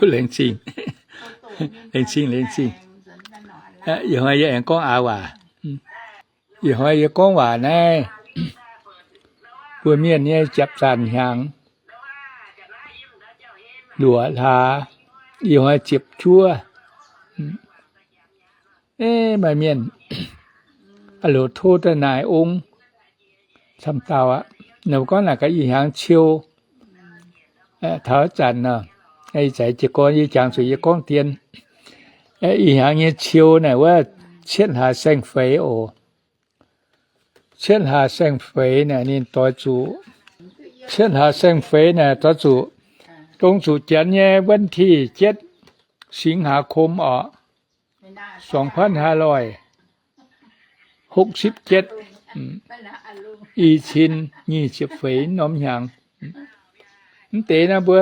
Laengz zingh, laengz zingh, laengz zingh. Ih hnoi yie aengx gorngv aax waac. Ih hnoi yie gorngv waac naaiv, mbuo mienh nyei ziepc zanc hnyangx, luoqc hlaax, ih hnoi ziepc juov. Maaih mienh loz tov daaih naaic ong, camv dauh aqv. Ninh gorngv naaic gaax ih hnyangx ciou, taux zanc nor, ih zanc jiez gorn yie jangx zuqc yie gorngv dien. Ih hnyangx nyei ciou naaic wuov cietv hlaax saeng-feix oc. Cietv hlaax saeng-feix naaic ninh doix zuqc, cietv hlaax saeng-feix naaic doix zuqc, dongh zuqc janx nyei วันที่เจ็ด สิงหาคม oc, สองพันห้าร้อยหกสิบเจ็ด, i cin nyic ziepc feix norm hnyangx. Mv deix naaiv mbuo,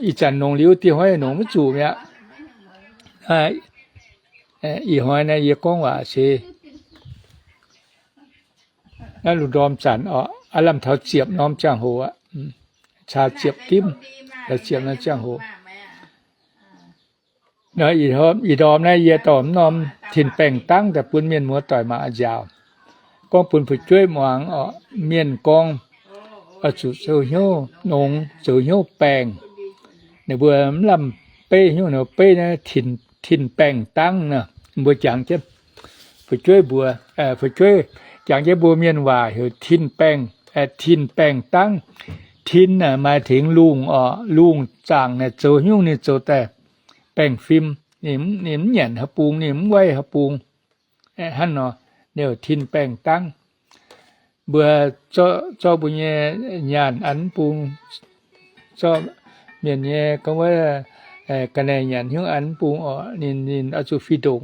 ih zanc nongc liuz dieh hnoi nongc maiv zuqc mi'aqv. Ih hnoi naaiv yie gorngv waac se naaiv lungh ndorm zanc oc, aav lamh taux ziepc norm ziangh hoc aqv. Caa ziepc dimv, ziepc norm ziangh hoc. Ih ndorm naaiv yie dorh mv norm tin-baengh dangv daaih bun mienh muoz doic mangc nziaauc. Gorngv bun fu'jueiv muangx oc. Mienh gorngv zuqc zoux hnyouv nongx, zoux hnyouv baengh. Ninh mbuo mv lamh beiv hnyouv nor beiv naaiv tin-baengh dangv nor, mbuo jangx jienv fu'jueiv mbuox, fu'jueiv jangx jienv mbuo mienh waac heuc tin-baengh, tin-baengh dangv. Tin naaic maaih tengx lungh oc. Lungh zaangc naaic zoux hnyouv ninh zoux daaih baengh fim. Ninh mv nyanc haaix bung, ninh mv weiv haaix bung. Hnangv nor, ninh heuc tin-baengh dangv. Mbuo zorqv mbuo nyei nyaanh an bung, zorqv mienh nyei gorngv wuov ga'naaiv nyanc hnyouv an bung oc, ninh, ninh oix zuqc fih ndongc.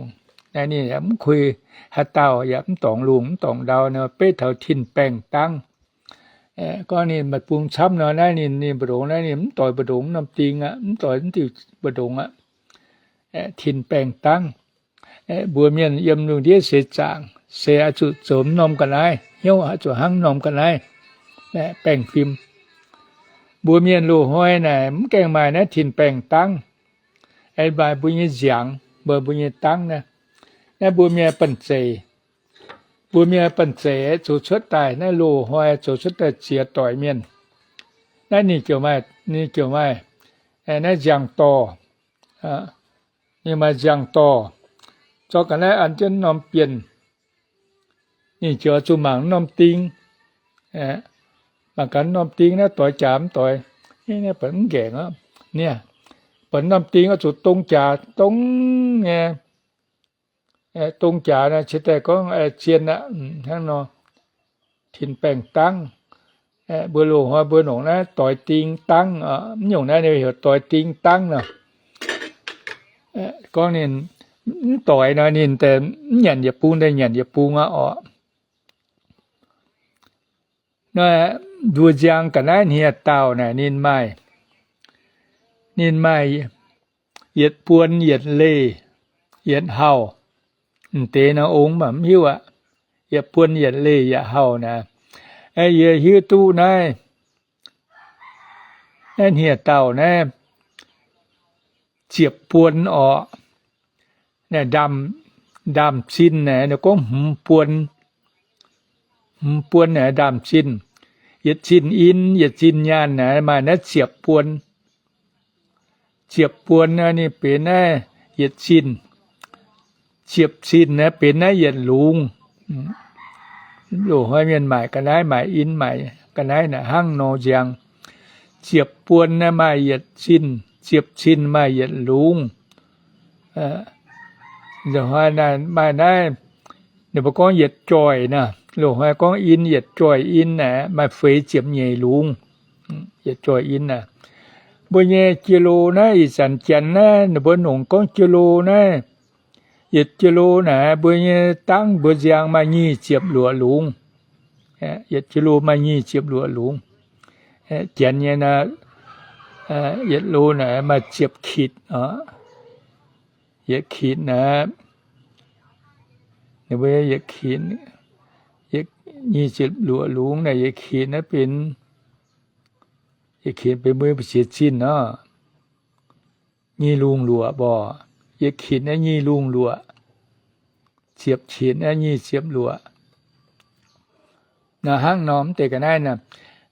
Naaiv ninh yaac mv kuinx haaix dauh, yaac mv dorngc lungh mv dorngc ndau nor, beiv taux tin-baengh dangv. Gorngv ninh maaih bung camv nor, naaiv ninh, ninh mbu'ndongx naaiv ninh mv doix mbu'ndongx norm ding aqv, mv doix mv diuh mbu'ndongx aqv. Tin-baengh dangv. Mbuo mienh yiem lungh ndiev seix zaangc se oix zuqc zoux mv norm ga'naaiv, hnyouv oix zuqc hnangv norm ga'naaiv, baengh fim. Mbuo mienh loz-hnoi naaic mv gaengh maaih naaiv tin-baengh dangv. Maaih mbuo nyei nziangx, mbuo, mbuo nyei dangv naaiv. Naaiv mbuo mienh banh zeic, mbuo mienh banh zeic zoux cuotv daaih naaiv loz-hnoi zoux cuotv daaih ziex doic mienh. Naaiv ninh ziouc maaih, ninh ziouc maaih naaiv nziangh dorh. Ninh maaih nziangh dorh, zorqv ga'naaiv an jienv norm bienh. Ninh ziouc zuqc mangc norm ding, mangc gaax norm ding naaiv doix jaax mv doix. Naaiv baac mv nqaengc aqv. Ninh baac norm ding oix zuqc dong jaax dongv nyei. Dong jaax naaiv cingx daaih gorngv zien aqv. Hnangv nor, tin-baengh dangv. Mbuo loz-hnoi mbuo nongc naaiv doix ding dangv, mv nyungc naaiv ninh heuc doix ding dangv nor. Gorngv ninh mv doix nor, ninh daaih mv nyanc yietc bung daaih nyanc yietc bung aqv orqc. Naaiv mbuo nziang ga'naaiv hniev-daauh naaic ninh maaih, ninh maaih yietc buon yietc leih yietc hauh. M'deix nor ong mv hiuv aqv. Yietc buon yietc leih yietc hauh naaic, yie hiuv duqv naaiv, naaiv hniev-daauh naaiv ziepc buon orqc. Naaiv ndaamv, ndaamv-zinh naaic ninh gorngv hmz buon. Hmz buon naaic ndaamv-zinh. Yietc zinh in, yietc zinh nyaanh naaic maaih naaiv ziepc buon. Ziepc buon naaiv ninh benx naaiv yietc zinh. Ziepc zinh naaiv benx naaiv yietc lungz. Loz-hnoi mienh maaic ga'naaiv, maaic in maaic ga'naaiv naaic hnangv nor nziang. Ziepc buon naaiv maaih yietc zinh, ziepc zinh maaih yietc lungz. Loz-hnoi maaih naaiv, ninh mbuo gorngv yietc joih naaic. Loz-hnoi gorngv in yietc joih in naaic maaih feix ziepc nyeic lungz. Yietc joih in naaic, mbuo nyei jie-lo naaiv, ih zanc janx naaiv ninh mbuo nongc gorngv jie-lo naaiv. Yietc jie-lo naaic mbuo nyei dangv mbuo nziang maaih nyic ziepc luoqc lungz. Yietc jie-lo maaih nyic ziepc luoqc lungz. Janx nyei naaiv, yietc lo naaic maaih ziepc kitc. Yietc kitc naaic, ninh mbuo yietc kitc, nyic ziepc luoqc lungz naaic yietc kitc naaiv benx, yietc kitc benx mbuo nyei ziex zinh nor. nyic lungh luoqc mborqc, yietc qinx naaiv nyic lungh luoqc, ziepc qinx naaiv nyic ziepc luoqc. Naaiv hnangv nor mv deix ga'naaiv naaic,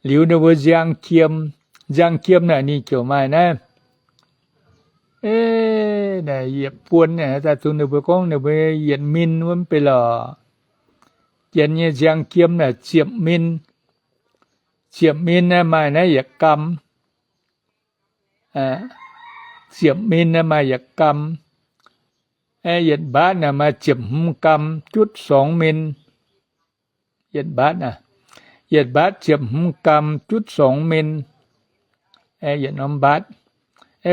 liuz ninh mbuo nziang jiem, nziang jiem naaic ninh ziouc maaih naaiv, yietc buon naaic daaih dongh ninh mbuo gorngv ninh mbuo yietc min wuov mv bei lorqc. Janx nyei nziang jiem naaic ziepc min, ziepc min naaiv maaih naaiv yietc gam, ziepc min naaiv maaih yietc gam. Yietc mbaatv naaic maaih ziepc hmz gam, jutv sorngx min. Yietc mbaatv, yietc mbaatv ziepc hmz gam, jutv sorngx min. Yietc norm mbaatv.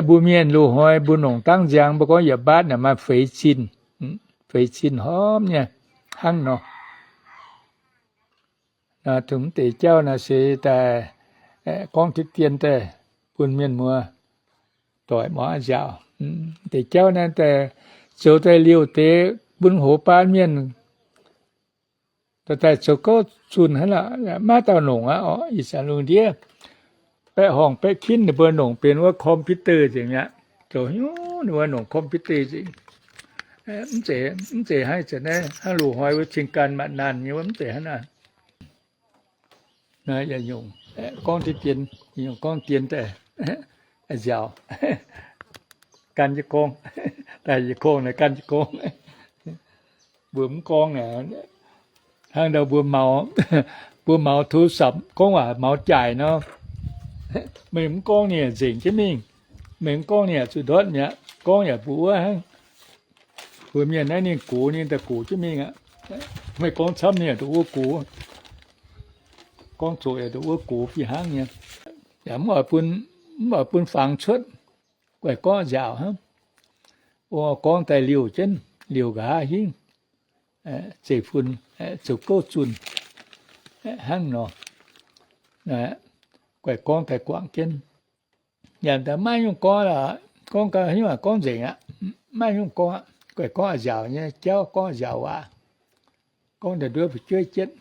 Mbuo mienh loz-hnoi mbuo nongc dangv nziang mbuo gorngv yietc mbaatv naaic maaih feix zinh, feix zinh hormv nyei, hnangv nor. Dongh mv deix jauv naaic se daaih gorngv deix dien daaih bun mienh muoz doic muangx nziaauc. Deix jauv naaiv daaih zoux daaih liouh deix bun hoz baan mienh daaih zoux gouv zunh hnangv lorqc, maiv dauh nongc aqv orqc. Ih zanc lungh ndiev baeqv horngh baeqv kinv ninh mbuo nongc benx wuov computer nzengc mi'aqv. Zoux hnyouv ninh mbuo nongc computer nzengc. Mv zeiz, mv zeiz hnangv ih zanc naaiv hnangv loz-hnoi wuov cing gan maaih naanh nyei wuov, mv zeiz hnangv naaiv. Gorngv deix dien, gorngv dien daaih nziaauc, gan jienv gorngv, daaih yietc gorngv naaic gan jienv gorngv. Mbuo mv gorngv naaic, hnangv ndau mbuo maux, mbuo maux โทรศัพท์ gorngv waac maux jaaic nor, meih mv gorngv ninh yaac nzengc jienv mingh. Meih mv gorngv ninh yaac zuqc ndortv mi'aqv. Gorngv yaac mbuox wuov hnangv. Mbuo mienh naaiv ninh gox ninh daaih gox jienv mingh aqv. Meih gorngv camv ninh yaac nduqc wuov gox. Gorngv zoqc yaac nduqc wuov gox fih hnangv nyei. Yaac mv oix bun, mv oix bun fangx cuotv. Guaih gorngv nziaauc hnangv. Ong gorngv daaih liouh jienv, liouh nqa'haav hingv, zeiv-fun, zoux gouv zunh hnangv nor. Guaih gorngv daaih guangc jienv. Yaac maiv nyungc gorngv lorqc, gorngv gau hingv gorngv nzengc aqv. Maiv nyungc gorngv aqv. Guaih gorngv nziaauc nyei jauv, gorngv nziaauc waac, gorngv daaih nduov fu'jueiv jienv.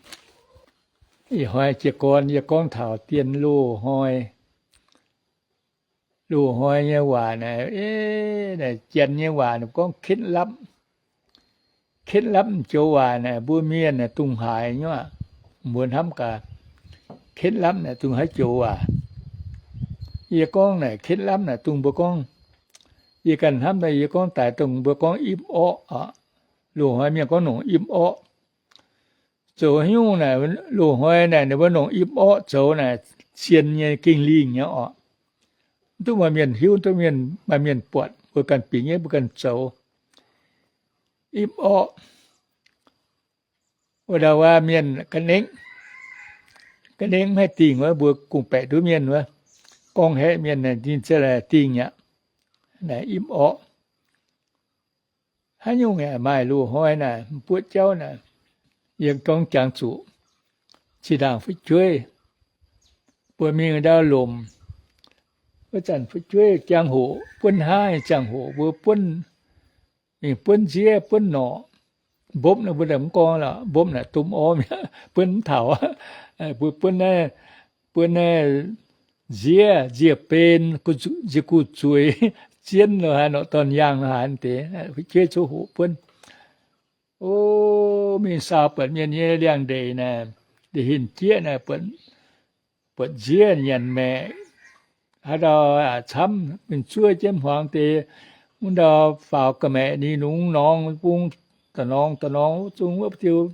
Ih hnoi jiez gorn yie gorngv taux dien loz-hnoi. Loz-hnoi nyei waac naaic, janx nyei waac naaic gorngv เคล็ดลับ. เคล็ดลับ joux waac naaic mbuo mienh naaic dungx haiz nyei aqv. Mbuo hnamv gaax, เคล็ดลับ naaic dungx haaix joux waac? Yie gorngv naaic เคล็ดลับ naaic dungx mbuo gorngv, yie ganh hnamv daaih yie gorngv daaih dongh mbuo gorngv imv orqv oc. Loz-hnoi mienh gorngv nongc imv orqv. Zoux haaix nyungc naaic, loz-hnoi naaic ninh mbuo nongc imv orqv zoux naaic, zien nyei gengh lingh nyei orqc. Mv duqv maaih mienh hiuv, mv duqv maaih mienh buatc, mbuo ganh bingx nyei, mbuo ganh zoux. Imv orqv, wuov dauh waac mienh ga'nengv, ga'nengv mv haih dingh wuov, mbuo gong-baeqc nduov mienh wuov, gorngv haeqv mienh ninh ziouc dingh aqv. Naaic imv orqv. Haaix nyungc yaac maaih loz-hnoi naaic, buoqv jauv naaic, yie gorngv jangx zuqc zinh ndaangc fu'jueiv, mbuo mingh ndau lomc, wuov zanc fu'jueiv jangx hoc buonv hnangv, jangx hoc mbuo buonv, mingh buonv nziev buonv norqc. Mbopv naaic mbuo mv gorngv lorqc, mbopv naaic domh orv mi'aqv, buonv mv taux. Mbuo buonv naaiv, buonv naaiv nziev, nziec-ben, nziex guv-zueiz, zien lo haaix, norqc dorn yaangh lo haaix deix, fu'jueiv coqv hoqc buonv. O, mingh saau buatc mienh nyei liangx-ndeic naaic, ndeic-hinh jieqv naaic, buatc nziev nyanc maeqc, haaix ndau camv, mingh zuov jienv hmuangx deix, wuov ndau faaux ga'maeqc ni nungx norngx bung, da'norngx da'norngx zungv wuov diuh,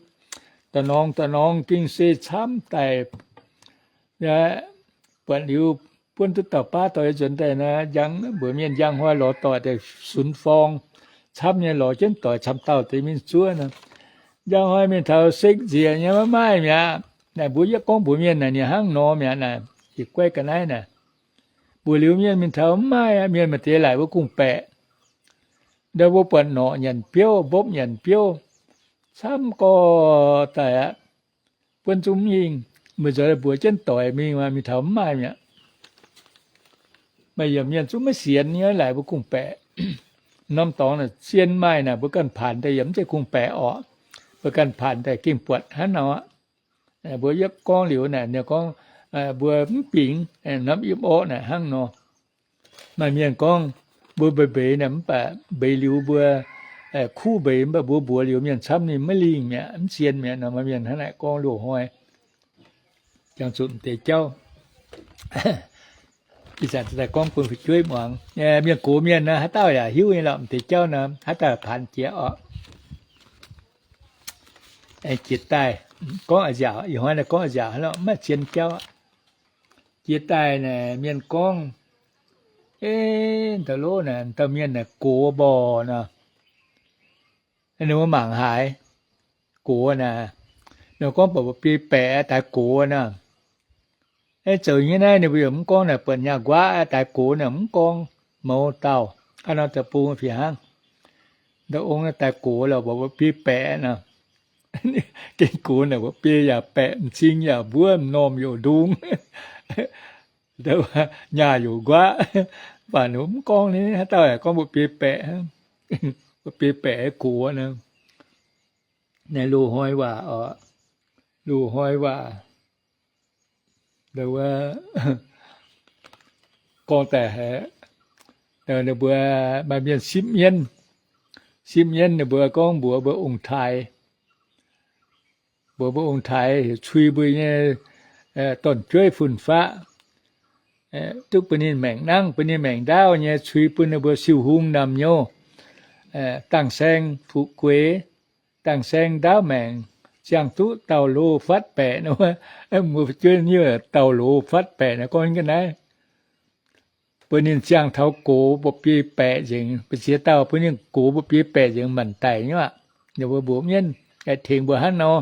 da'norngx da'norngx gengh se camv daic. Buatc liuz buonv duqv dauh baav doic nzuonx daaih nor, mbuox mienh njang hnoi lorz doic daaih sunx forng, camv nyei lorz jienv doic camv dauh deix mingh zuov nor. Njang hnoi mingh taux sekv nzieqc nyei maiv maaih mi'aqv. Naaic mbuo yietv gorngv mbuox mienh naaic ninh hnangv nor mi'aqv naaic, yietc guaiv ga'naaiv naaic. Mbuox liuz mienh mingh taux mv maaih aqv. Mienh maaih deix laaic mbuo gong-baeqc. Ndau mbuo buatc norqc nyanc biouv, mbopv nyanc biouv, camv gorx daic aqv. Buonv zungv mv hingh, meih nzoih mbuox jienv doic mingh, mingh taux mv maaih mi'aqv. Maaih yiemc mienh zungv maiv sienx nyei, laaic mbuo gong-baeqc. Norm dorngx naaic zien maaih naaic mbuo ganh paanx daaih yaac mv zeiz gong-baeqc orqc. Mbuo ganh paanx daaih gengh buatc hnangv nor aqv. Mbuo yietv gorngv liuz naaic ninh gorngv, mbuo mv bingx norm imv orqv naaic hnangv nor. Maaih mienh gorngv, Mbuo mbeix mbeix naaic mv baac mbeix liuz mbuo kuv mbeix, mv baac mbuo mbuox liuz mienh camv ninh maiv lingh mi'aqv, mv zien mi'aqv nor. Maaih mienh hnangv naaic gorngv loz-hnoi, jangx zuqc m'deix jauv. Ih zanc daaih gorngv bun fu'jueiv muangx. Mienh gox mienh naaic haaix dauh yaac hiuv nyei lorqc, m'deix jauv naaic haaix dauh paanx jiex orqc. Jiex daaih gorngv a'nziaauc, ih hnoi naaiv gorngv a'nziaauc hnangv lorqc, maiv zien jauv. Jiex daaih naaic mienh gorngv, e, dauh loz naaic, dauh mienh naaic gox mborqc nor, ninh mbuo mangc haaix, gox naaic, ninh gorngv mbuox biei baeqc daaih gox nor. Zoux nyei naaiv ninh mbuo yaac mv gorngv naaic buatc nyaah nquaqv daaih gox naaic mv gorngv, mouz dauh hnangv nor deic-bung fih hnangv. Ndau ong naaiv daaih gox lorqc, mbuox biei baeqc nor. Gengh gox naaic mbuox biei yaac baeqc, m'zing yaac mbuov, m'normh yaac ndung, nyaah yaac nquaqv. Mv baac ninh mv gorngv ni, haaix dauh yaac gorngv mbuox biei baeqc, mbuox biei baeqc gox nor. Naaiv loz-hnoi waac oc, loz-hnoi waac. Gorngv daaih haiz ninh mbuo maaih mienh sipv mienv, sipv mienv ninh mbuo gorngv mbuox mbuo ong-taaix, mbuox mbuo ong-taaix heuc cui mbuo nyei dorn-jueiv fun-faqv, duqv bun ninh maengc nangv, bun ninh maengc ndaauv nyei, cui bun ninh mbuo siou hung naamh nyouh, dangh saeng fuqv gueix, dangh saeng ndaauv maengc, ziangh duqv dauh loz fatv baeqc nor. Mbuo fu'jueiv nyuoz dauh loz fatv baeqc naaiv gorngv ga'naaiv. Bun ninh ziangh taux gox mbuox biei baeqc nzengc, mbu'ziex dauh bun ninh gox mbuox biei baeqc nzengc maanc daic nyei aqv. Ninh mbuo mbuox mienv, tengx mbuo hnangv nor,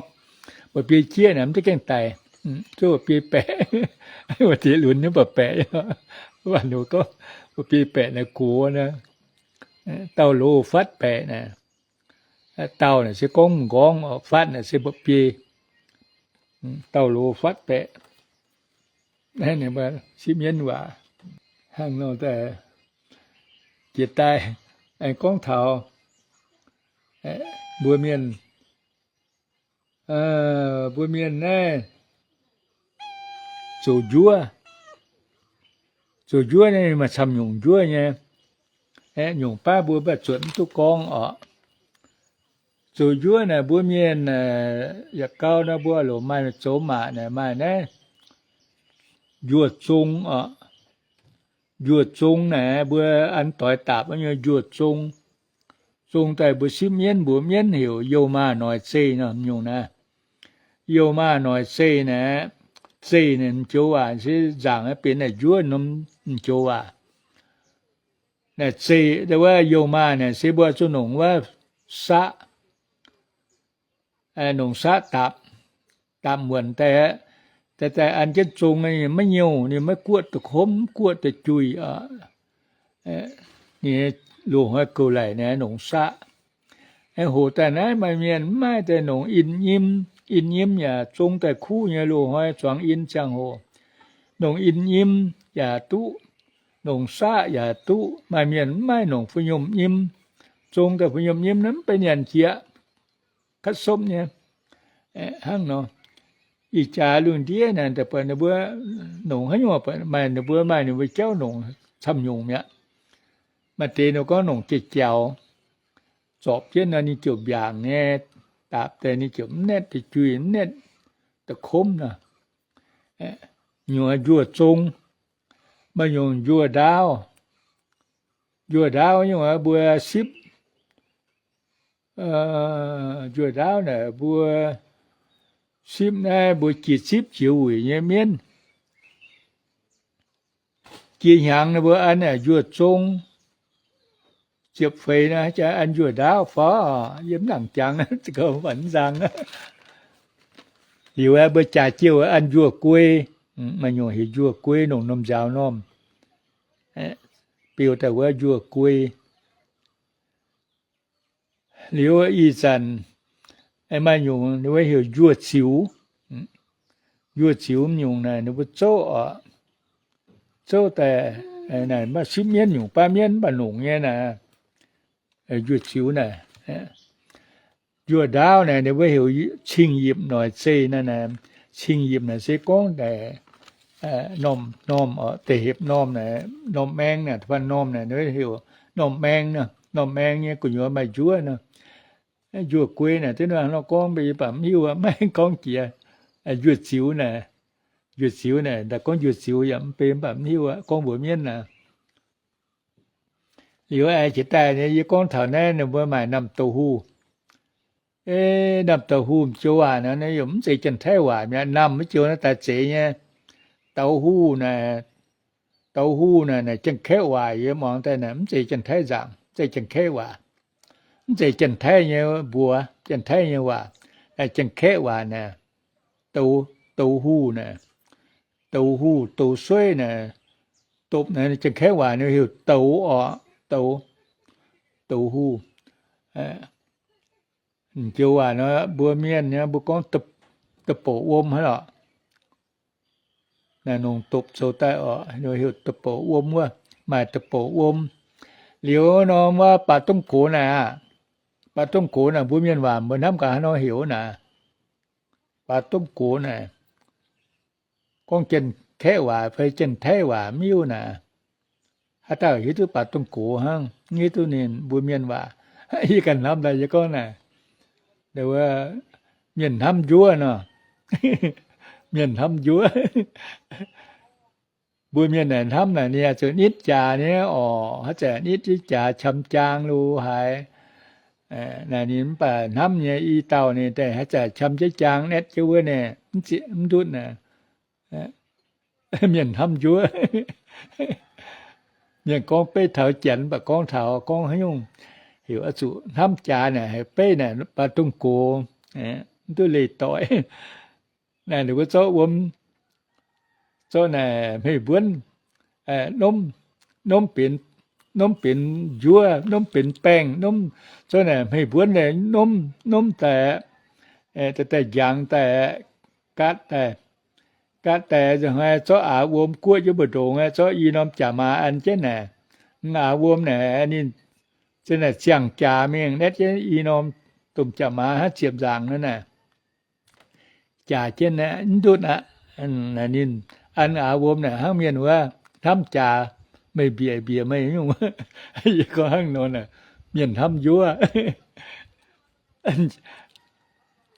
mbuox biei jieqv naaic mv duqv gaengh daic, zuov mbuox biei baeqc, mbuox diex lunx nyei mbuox baeqc, mbuox biei baeqc naaic gox naaiv, dauh loz fatv baeqc naaic. Dauh naaic se gorngv m'nqorngv, fatv naaic se mbuox biei. Dauh loz fatv baeqc. Sipv mienv waac hnangv nor daaih, jiex daaih aengx gorngv taux mbuo mienh, mbuo mienh naaiv zoux njuov, zoux njuov naaiv maaih camv nyungc njuov nyei. Aeqv, nyungc baav mbuo mv baac zuotc mv duqv gorngv oc. Zoux njuov naaic mbuo mienh yaac gau nor, mbuo loc maaih zoux maac naaic maaih naaiv njuov zong oc. Njuov zong naaic mbuo an doix daapc nyei njuov zong. Zong daaih mbuo sipv mienv mbuox mienv heuc youh maah noic zeih nor nyungc naaiv. Youh maah noic zeih naaic, zeih naaic m'joux waac se nzaangc benx naaic njuov norm m'joux waac. Naaic zeih wuov youh maah naaic se mbuo zuqc nongc wuov saqv, nongc saqv daapc, daapc muonc daaih, daaih an jienv zong, ninh maiv nyouh, ninh maiv guoqv da'komv, mv guoqv da'juih. Ninh loz-hnoi gouv laic naaic nongc saqv. Hoc daaih naaiv maaih mienh mv maaih daaih nongc in nyim, in nyim yaac zong daaih kuv nyei loz-hnoi zuangx in ziangh hoc. Nongc in nyim yaac duqv, nongc saqv yaac duqv. Maaih mienh mv maaih nongc fu'nyuomh nyim, zong daaih fu'nyuomh nyim naaiv mv benx nyanc jieqv, katv sopv nyei. Hnangv nor, ih jaax lungh ndiev naaic daaih buatc ninh mbuo nongc haaix nyungc, maaih ninh mbuo maaih ninh mbuo jauv nongc camv nyungc mi'aqv. Maaih deix ninh gorngv nongc jai-jaux, zorpc jienv nor ninh ziouc mbiaangc nyei, daapc daaih ninh ziouc mv naetv da'juih, mv naetv da'komv nor. Nyungc njuov zong, maaih nyungc njuov ndaauv. Njuov ndaauv nyungc mbuo sipv, njuov ndaauv naaic mbuo sipv naaiv mbuo jiex zipv jiex wuic nyei mienv. Jiex hnyangx ninh mbuo an njuov zong, ziepc feix naaiv an njuov ndaauv fai, yie mv nangc jangx, mv nzang. Liuz mbuo jaax jiouh an njuov guei, maaih nyungc heuc njuov guei, nongc norm nziaaux normh, beu daaih wuov njuov guei. Liuz ih zanc maaih nyungc ninh mbuo heuc njuov ziux. Njuov ziux nyungc naaic ninh mbuo zouv oc, zouv daaih, maaih sipv mienv nyungc baav mienv mv baac nongc nyei naaic, njuov ziux naaic. Njuov ndaauv naaic ninh mbuo heuc cing-yipc noic zeih naaic. Cing-yipc naaic se gorngv naaic normh, normh oc, da'hepc normh naaic, normh maeng naaic, da'faanh normh naaic ninh mbuo heuc Normh maeng, normh maeng nyei gu'nyuoz maaih njuov nor. Njuov guei naaic, duqv nor gorngv mv baac mv hiuv, maiv gorngv jiex. Njuov ziux naaic, njuov ziux naaic, daaih gorngv njuov ziux yaac mv bei, mv baac mv hiuv aqv, gorngv mbuox mienv naaic. Liuz aengx jiex daaih nyei, yie gorngv taux naaiv ninh mbuo maaih namh douh huh. Namh douh huh m'joux waac naaiv yaac mv zeiz Janx-Taiv waac mi'aqv. Namh mv joux naaiv daaih zeiz nyei. Douh huh naaic, douh huh naaic, naaic Janx-Kaeqv waac, yie muangx daaih naaic mv zeiz Janx-Taiv nzaangc, mv zeiz Janx-Kaeqv waac, mv zeiz Janx-Taiv nyei mbuox, Janx-Taiv nyei waac. Naaic Janx-Kaeqv waac naaic, douh huh naaic, douh huh, douh sueiv naaic, dopc naaic Janx-Kaeqv waac ninh heuc douz oc, douz, douh huh. M'joux waac nor mbuo mienh nyei mbuo gorngv da'bouc wuom hnangv lorqc. Naaiv nongx dopc zoux daaih oc, heuc da'bouc wuom wuov, maaih da'bouc wuom. Liuz norm wuov baac domh gox naaic aqv. Baac domh gox naaic mbuo mienh waac mbuo hnamv gaax haaix nor heuc naaic. Baac domh gox naaic, gorngv Janx-Kaeqv waac fai Janx-Taiv waac mv hiuv naaic. Haaix dauh hiuv duqv baac domh gox hnangv, hiuv duqv ninh mbuo mienh waac. Yie ganh hnamv daaih yie gorngv naaic, mienh hnamv njuov nor, mienh hnamv njuov. Mbuo mienh naaic hnamv naaic ninh zuqc nitv jaax nyei oc, haaix zanc nitv jienv jaax qam jaang lo haaix. Naaic ninh mv baac hnamv nyei i dauh ninh daaih haaix zanc qam jienv jaang naetv jienv wuov naaic, mv ndutv naaic, mienh hnamv njuov. Mienh gorngv beiv taux janx, mv baac gorngv taux gorngv haaix nyungc, heuc oix zuqc hnamv jaax naaic, heuc beiv naaic baac dongh gox, mv duqv leih doic. Naaic ninh mbuo zorqv wuom, zorqv naaic hmei mbuonv, nomv, nomv benx, nomv benx njuov, nomv benx baengh, nomv, zorqv naaic hmei mbuonv naaic nomv, nomv daaih, daaih njangx daaih, gaatv daaih, gaatv daaih nzunc hnoi zorqv aax wuom guoqv jienv mbu'ndongx aqv, zorqv i norm jaax maaz an jienv naaic. Aax wuom naaic ninh za'naaic ziangh jaax mingh naetv jienv i norm domh jaax maaz hnangv ziepc nzaangc nor naaic. Jaax jienv naaic mv ndutv aqv. Ninh an aax wuom naaic hnangv mienh wuov hnamv jaax, meih mbiec mbiec meih nyungc. Yie gorngv hnangv nor naaic, mienh hnamv njuov.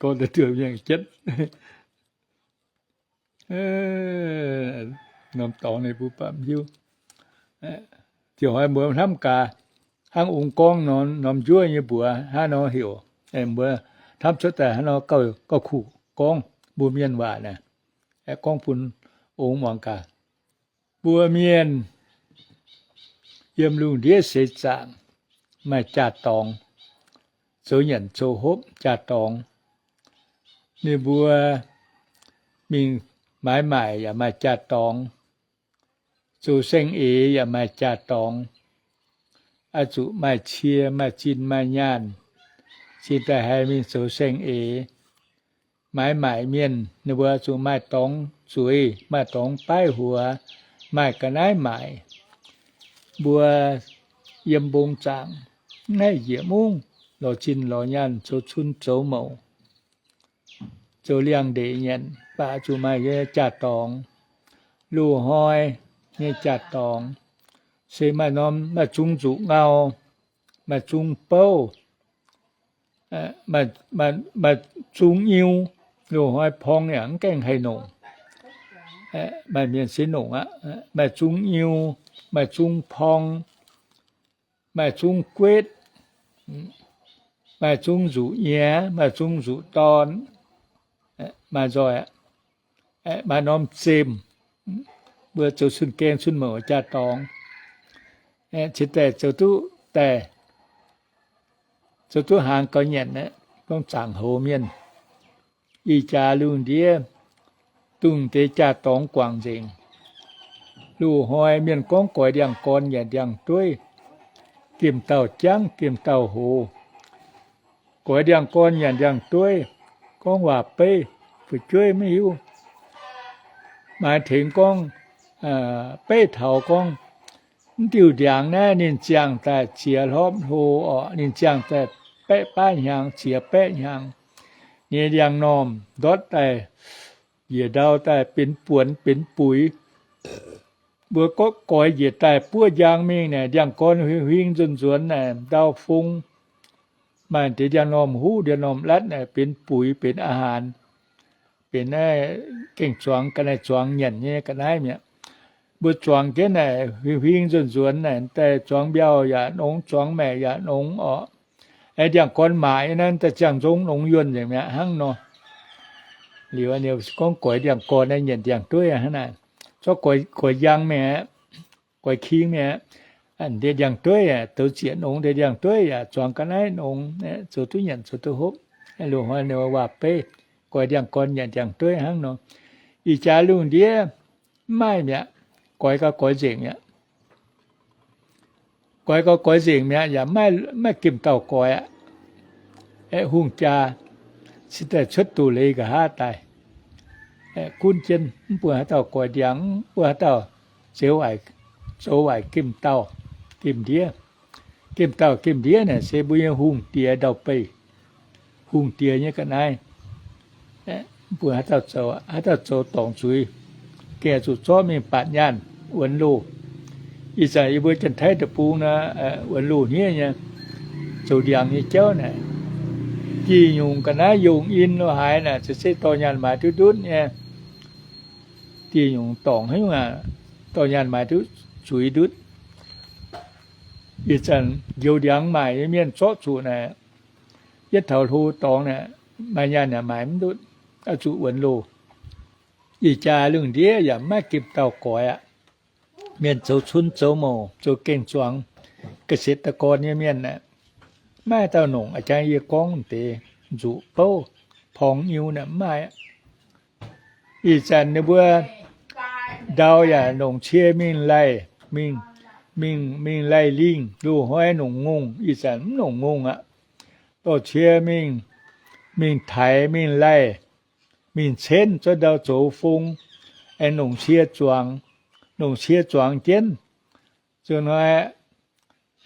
Gorngv da'duoh mienh jienv. Norm dorngx ninh mbuo baac mv hiuv. Ziouc hnoi mbuo hnamv gaax, hnangv ong gorngv norm njuov nyei mbuox hnangv nor heuc, mbuo hnamv cuotv daaih hnangv nor gauh kuh gorngv mbuo mienh waac naaic, gorngv bun ong muangx gaax. Mbuo mienh yiem lungh ndiev seix zaangc maaih jaa-dorngx, zoux nyanc zoux hopv jaa-dorngx. Ninh mbuo mingh maaiz maaic yaac maaih jaa-dorngx, zoux saeng-eix yaac maaih jaa-dorngx. Oix zuqc maaih cie, maaih zinh, maaih nyaanh, cingx daaih haih mingh zoux saeng-eix. Maaiz maaic mienh ninh mbuo zuqc maaih dorngx zueiz, maaih dorngx baaiv huox, maaih ga'naaiv maaic. Mbuo yiem mbong zaangc, mv haih njiec mungv, lorz zinh lorz nyaanh, zoux cun zoux mouc, zoux liangx-ndeic nyanc, baac zuqc maaih nyei jaa-dorngx, loz-hnoi nyei jaa-dorngx, se maaih norm maaih zung nzuqc ngau, maaih zung bouv, maaih zung nyiu, loz-hnoi porng yaac mv gaengh haih nongc. Maaih mienh se nongc aqv. Maaih zung nyiu, maaih zung porng, maaih zung guetv, maaih zung nzuqc nyiex, maaih zung nzuqc dorn, maaih nzoih, maaih norm zemh. Mbuo zoux cun gaeng cun mouc jaa-dorngx, cingx daaih zoux duqv daaih, zoux duqv hnaangx gaux nyanc aqv. Gorngv zaangc hoz mienh, ih jaax lungh ndiev dongh deix jaa-dorngx guangc nzengc. Loz-hnoi mienh gorngv goix ndiangx-gorn nyanc ndiangx-dueiv, gemh dauh jangv gemh dauh hoz. Goix ndiangx-gorn nyanc ndiangx-dueiv, gorngv waac beiv, fu'jueiv maiv hiuv. Maaih tengx gorngv, beiv taux gorngv, mv diuh ndiangx naaiv ninh ziangh daaih ziex hlopv hlo orqc, ninh ziangh daaih baeqv baav hnyangx, ziex baeqv hnyangx. Ninh ndiangx-normh ndortv daaih, njiec ndau daaih benx buonx benx buix. Mbuo gorqv goix njiec daaih buov njang mingh naaic, ndiangx-gorn huing huing nzuonx nzuonx naaic, ndau fung, maaih deix ndiangx-normh huv, ndiangx-normh latv naaic, benx buix, benx อาหาร, benx naaiv gengh zuangx ga'naaiv zuangx nyanc nyei ga'naaiv mi'aqv. Mbuo zuangx jienv naaic, huing huing nzuonx nzuonx naaic, daaih zuangx mbiauh yaac nongx, zuangx maeqc yaac nongx orqc. Aengx ndiangx-gorn maac nyei naaiv, daaih ziangh nzong nongx yuonh nzengc mi'aqv hnangv nor. Liuz gorngv goix ndiangx-gorn naaiv nyanc ndiangx-dueiv hnangv naaic. Zorqv goix njang mingh aqv, goix king mingh aqv, ndiangx-dueiv aqv, douz zieqc nongx ndiangx-dueiv yaac zuangx ga'naaiv nongx, zoux duqv nyanc zoux duqv hopv. Loz-hnoi ninh waac-beiv goix ndiangx-gorn nyanc ndiangx-dueiv hnangv nor. Ih jaax lungh ndiev mv maaih mi'aqv. Goix gauh goix nzengc mi'aqv. Goix gauh goix nzengc mi'aqv, yaac maiv gemh dauh goix aqv. Aeqv, hungh jaa cingx daaih cuotv doz-leiz nqa'haav daaih, gunv jienv mv bun haaix dauh goix ndiangx, mv bun haaix dauh zoux waaic, zoux waaic gemh dauh gemh ndiev. Gemh dauh gemh ndiev naaic se mbuo nyei hungh diex ndau-beih, hungh diex nyei ga'naaiv. Mv bun haaix dauh zoux, haaix dauh zoux dorngc zuiz, gengh zuqc zorqv mingh baatc nyaanh wuonx loh. Ih zanc yie mbuo Janx-Taiv deic-bung naaiv, wuonx loh hniev nyei, zoux ndiangx nyei jauv naaic, dieh nyungc ga'naaiv yongh in lo haaix naaic, se dorh nyaanh maaiz duqv ndutv nyei. Dieh nyungc dorngc haaix nyungc aqv, dorh nyaanh maaiz duqv zuiz ndutv. Ih zanc njoux ndiangx maaic nyei mienh zorqv zuqc naaic, yietv taux hlo dorngx naaic, maaih nyaanh yaac maaiz mv ndutv, oix zuqc wuonx loh. Ih jaax lungh ndiev yaac maiv gemh dauh goix aqv. Mienh zoux cunv zoux mouc, zoux gengh zuangx, เกษตรกร nyei mienh aeqv, maiv dauh nongc a'jang yie gorngv deix nzuqc bouv porng nyiu naaic mv maaih aqv. Ih zanc ninh mbuo ndau yaac nongc cie mingh laih, mingh, mingh, mingh laih lingh, loz-hnoi nongc ngongh, ih zanc mv nongc ngongh aqv. Dorh cie mingh, mingh taaix, mingh laih, mingh cenv, zorqv ndau zoux fong, aengx nongc cie zuangx, nongc cie zuangx jienv. Ziouc hnoi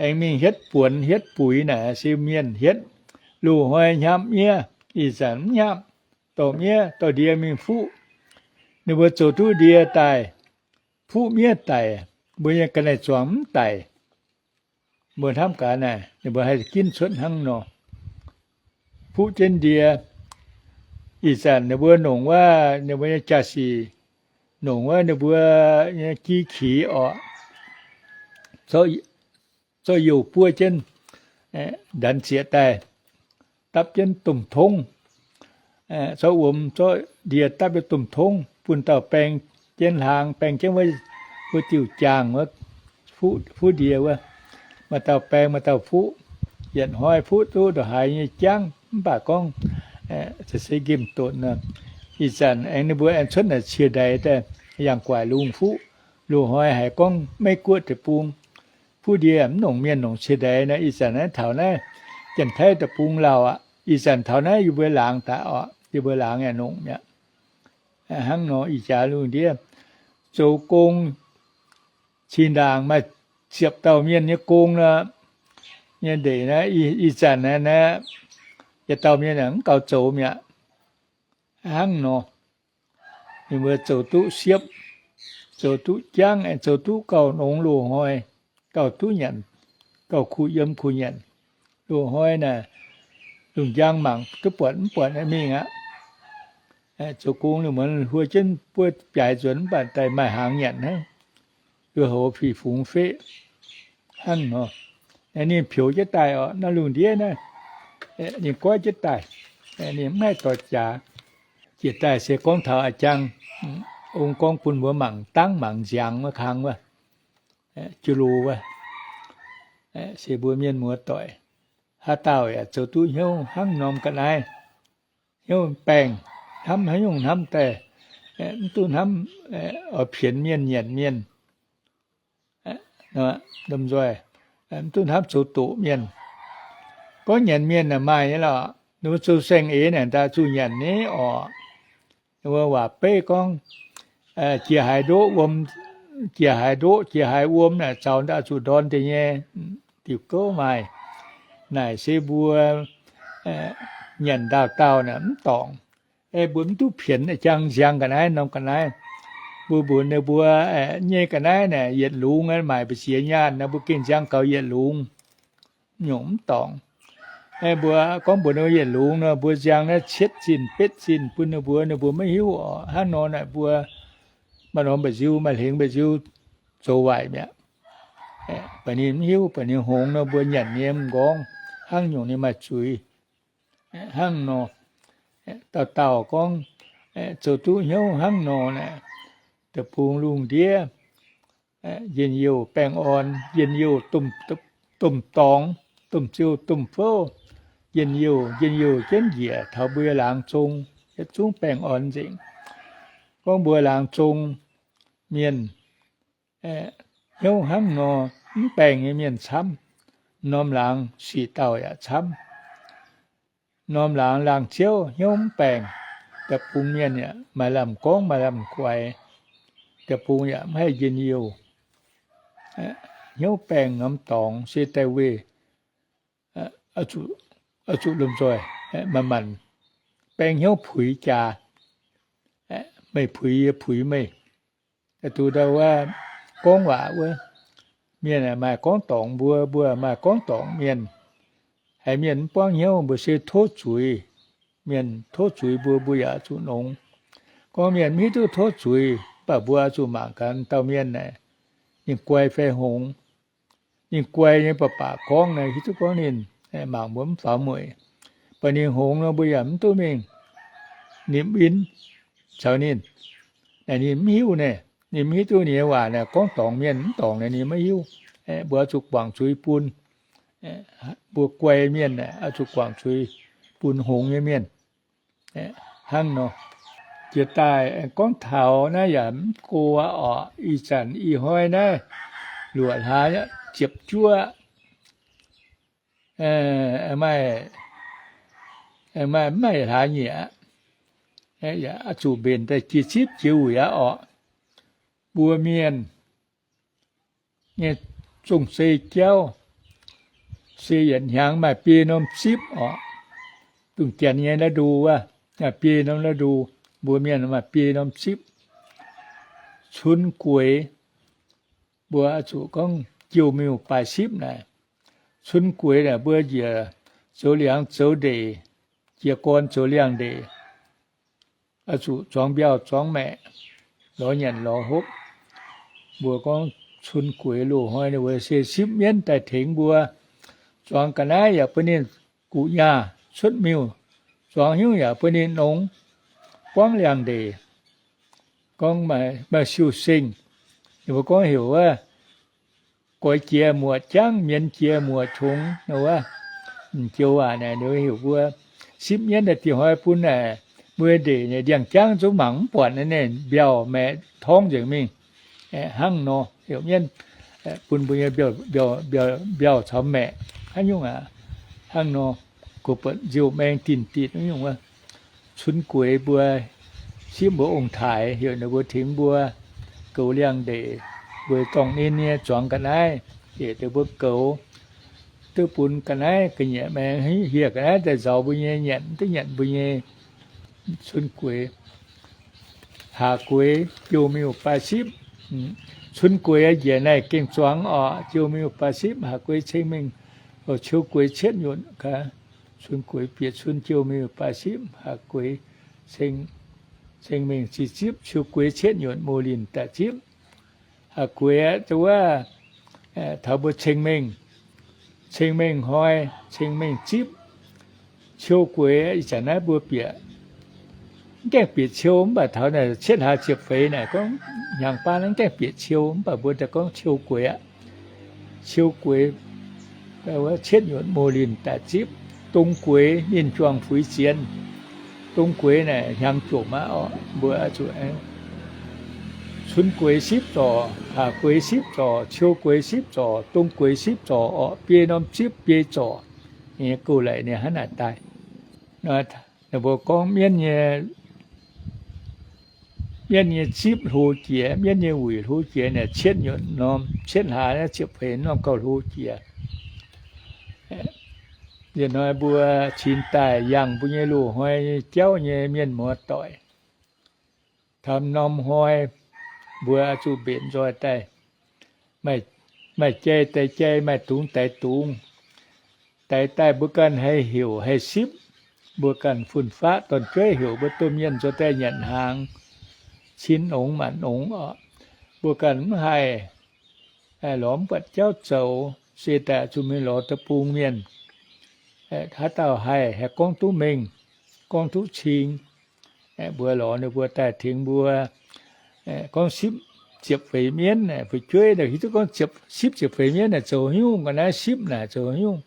aengx mingh hietv buonx hietv buix naaic se mienh hietv. Loz-hnoi hnyapv miev, ih zanc mv hnyapv. Dorh miev dorh ndie mingh fuqv. Ninh mbuo zoux duqv ndie daaih, fuqv miev daic, mbuo nyei ga'naaiv zuangx mv daic. Mbuo hnamv gaax naaic, ninh mbuo haih ginv cuotv hnangv nor. Fuqv jienv ndie, ih zanc ninh mbuo nongc wuov ninh mbuo nyei jaa-sic, nongc wuov ninh mbuo nyei ji-qix orqc, zorqv youh buov jienv, ndanx zieqc daaih, dapv jienv domh tongv, zorqv wuom zorqv ndie dapv jienv domh tongv, bun dauh baeng jienv hlaang, baeng jienv wuov diuh jaangh wuov, fuqv ndie wuov. Maaih dauh baeng, maaih dauh fuqv. Yietc hnoi fuqv duqv ndongc haaix nyei jangv, mv baac gorngv se nqemh dotc nor. Ih zanc aengx ninh mbuo aengx cuotv naaic cie ndaix daaih, yangh guaic lungh fuqv. Loz-hnoi haiz gorngv Meiv Guoqv deic-bung fuqv ndie mv nongc mienh nongc cie ndaix nor. Ih zanc naaiv taux naaiv Janx-Taiv deic-bung lauh aqv. Ih zanc taux naaiv yie mbuo laangz daaih orqc, yie mbuo laangz yaac nongc mi'aqv. Hnangv nor ih jaax lungh ndiev zoux gong, cin-ndaangc maaih ziepc dauh mienh nyei gong nor, nyei ndeic naaiv, ih zanc naaiv, yietc dauh mienh mv gaux zoux mi'aqv. Hnangv nor, ninh mbuo zoux duqv siepv, zoux duqv jangv, zoux duqv gauh nongx loz-hnoi, gauh duqv nyanc, gauh kuh yiem kuh nyanc. Loz-hnoi naaic, lungh njang mangc duqv buatc mv buatc mingh aqv. Zoux gong ninh mbuo huo jienv buov biaaix nzuonx mv baac daaih maaih hnaangx nyanc hnangv. Yie hoz fih fungx feqv hnangv nor. Ninh peux jienv daaih orqc, naaiv lungh ndiev naaiv, ninh goiv jienv daaih, ninh mv haih dorh jaax. Jiex daaih se gorngv taux a'jang, ong gorngv bun mbuo mangc dangv mangc nziangx wuov kang wuov, jiu-lo wuov, se mbuo mienh muoz-doic, haaix dauh yaac zoux duqv hnyouv hnangv norm ga'naaiv, hnyouv baengh, hnamv haaix nyungc hnamv daaih, mv duqv hnamv oix pienx mienh nyanc mienh, mv duqv hnamv zoux doqc mienh. Gorngv nyanc mienh aeqv, maaih nyei lorqc, ninh mbuo zoux saeng-eix naaic ndaaih zuqc nyanc nyei orqc. Ninh mbuo waac beiv gorngv, jiex haaix ndoqv wuom, jiex haaix ndoqv, jiex haaix wuom naaic zaux ndaaih zuqc ndorn deix nyei. Diuc gouv maaih, naaic se mbuo nyanc ndaauh dauh naaic mv dorngc. Mbuo mv duqv pienx jang nziang ga'naaiv norm ga'naaiv. Mbuo mbuox ninh mbuo, nyei ga'naaiv naaic yietc lungz maaic mbu'ziex nyaanh nor, mbuo gengh nziang gaux yietc lungz, nyungc mv dorngc. Mbuo gorngv mbuox ninh mbuo yietc lungz nor, mbuo nziang naaiv cietv zinh betv zinh bun ninh mbuo, ninh mbuo maiv hiuv oc. Hnangv nor naaic mbuo maaih norm mba'nziu, maaih hlengx mba'nziu zoux waaic mi'aqv. Baac ninh mv hiuv, baac ninh hngongx nor mbuo nyanc nyei mv nqorngv, hnangv nyungc ninh maaih zuiz. Hnangv nor, dauh dauh gorngv zoux duqv hnyouv hnangv nor naaic, deic-bung lungh ndiev, njien-youh baengh orn, njien-youh domh dorngx, domh ziou, domh fouv, njien-youh, njien-youh jienv njiec taux mbuo laangz zong, yietc zungv baengh orn nzengc. Gorngv mbuo laangz zong mienh hnyouv hnangv nor, mv baengh nyei mienh camv, norm laangz sic dauh yaac camv. Norm laangz laangz ziouv hnyouv mv baengh, deic-bung mienh yaac maaih lamh gorngv maaih lamh guaix, deic-bung yaac mv haih njien-youh. Hnyouv baengh norm dorngx se daaih weih oix zuqc lomh nzoih manc-manc baeng hnyouv puix jaax. Meih puix yie, puix meih. Duqv ndau wuov gorngv waac wuov, mienh maaih gorngv dorngc mbuo, mbuo maaih gorngv dorngc mienh. Haiz mienh mv buangv hnyouv, mbuo se tov zuiz. Mienh tov zuiz mbuo, mbuo yaac zuqc nongx. Gorngv mienh mv hiuv duqv tov zuiz, mv baac mbuo zuqc mangc gaax dauh mienh naaic, ninh guai fai hngongx. Ninh guai nyei baac baac gorngv naaic, hiuv duqv gorngv ninh mangc mbuo mv faaux mueic. Baac ninh hngongx nor, mbuo yaac mv duqv mingh nimc win caux ninh. Naaic ninh mv hiuv naaic, ninh mv hiuv duqv ninh nyei waac naaic gorngv dorngc mienh mv dorngc naaic ninh maiv hiuv. Mbuo zuqc guangc zuiz bun. Mbuo guai mienh naaic oix zuqc guangc zuiz bun hngongx nyei mienh. Hnangv nor, jiex daaih gorngv taux naaiv yaac mv go oc. Ih zanc ih hnoi naaiv luoqc hlaax ziepc juov, maaih, maaih mv maaih hlaax nyieqc aqv. Yaac zuqc mbenc daaih jiex zipv jiex wuic aqv oc. Mbuo mienh nyei zong-zei jauv se yietc hnyangx maaih biei norm zipv oc. Dongh janx nyei naaiv ndu wuov, maaih biei norm naaiv ndu. Mbuo mienh maaih biei norm zipv. Cun gueix, mbuo zuqc gorngv jiou miuc baaix sipv naaic. Cun gueix naaic mbuo njiec zoux liangx zoux ndeic, jiez gorn zoux liangx-ndeic, oix zuqc zuangx mbiauh zuangx maeqc, lorz nyanc lorz hopv. Mbuo gorngv cun gueix loz-hnoi ninh mbuo se sipv mienv daaih tengx mbuo. Zuangx ga'naaiv yaac bun ninh guqc nyaah cuotv miuc, zuangx hnyouv yaac bun ninh nongx, buangv liangx-ndeic. Gorngv maaih siou-seng, ninh mbuo gorngv heuc wuov, goix jiex muoc jangv, mienx jiex muoc qongx nor wuov. M'joux waac naaic ninh heuc mbuo sipv mienv daaih dieh hnoi bun naaic mbuo ndeic ndiangx-jangv zungv mangc mv buatc naaiv, ninh mbiauh maeqc torngv nzengc mingh. Hnangv nor heuc mienv bun mbuo nyei mbiauh caux maeqc haaix nyungc aqv. Hnangv nor, gox buatc nziouv maeng dinh ditc nyungc wuov. Cun gueix mbuo sipv mbuo ong-taaix, heuc ninh mbuo tengx mbuo goux liangx-ndeic, mbuo dorngh ninh nyei zuangx ga'naaiv, heuc ninh mbuo goux, duqv bun ga'naaiv ga'nyiec maengx hieh ga'naaiv daaih nzauz mbuo nyei nyanc, duqv nyanc mbuo nyei cun gueix. Haac gueix jiou miuc baaix sipv. Cun gueix njiec naaic gengh zuangx oc, jiou miuc baaix sipv, haac gueix ceng mingh, ciou gueix cietv nyutc. Cun gueix bieqc cun jiou miuc baaix sipv, haac gueix ceng mingh ziqc zipv, ciou gueix cietv nyutc moh linh da'zipv. Haac gueix aeqv, wuov, taux mbuo ceng mengh, ceng mengh hnoi, ceng mengh zipv. Ciou gueix ih zanc naaiv mbuo bieqc, mv gaengh bieqc ciou, mv baac taux naaic cietv hlaax ziepc feix naaic gorngv hnyangx baav mv gaengh bieqc ciou, mv baac mbuo daaih gorngv ciou gueix aqv. Ciou gueix, cietv nyutc moh linh da'zipv. Dong gueix ninh juangc fuix zienx. Dong gueix naaic hnyangx jomc aqv oc. Mbuo zuqc cun gueix sipv zorc, haac gueix sipv zorc, ciou gueix sipv zorc, dong gueix sipv zorc oc. Biei norm zipv biei zorc. Ninh nyei gouv-laic ninh hnangv naaic daaih. Ninh mbuo gorngv mienv nyei, mienv nyei zipv hlo jiex, mienv nyei wuic hlo jiex naaic cietv nyutc norm, cietv hlaax naaiv ziepc feix norm gauh hlo jiex. Liuz hnoi mbuo cingx daaih yangh mbuo nyei loz-hnoi nyei jauv nyei mienh muoz-doic, taux norm hnoi Mbuo oix zuqc mbenc nzoih daaih, maaih jai daix jai, maaih dungz daix dungz. Daix daaih mbuo ganh haih heuc haih sipv, mbuo ganh fun-faqv dorn-jueiv heuc mbuo domh mienh nzuonx daaih nyanc hnaangx, cin nongx maanc nongx oc. Mbuo ganh mv haih, lorz mv buatc jauv zoux, se daaih zuqc mingh lorz deic-bung mienh. Haaix dauh haih, haih gorngv duqv mengh, gorngv duqv cing, mbuo lorz ninh mbuo daaih tengx mbuo gorngv sipv ziepc feix mienv, fu'jueiv hiuv duqv gorngv sipv ziepc feix mienv naaic zoux haaix nyungc, ga'naaiv sipv naaic zoux haaix nyungc.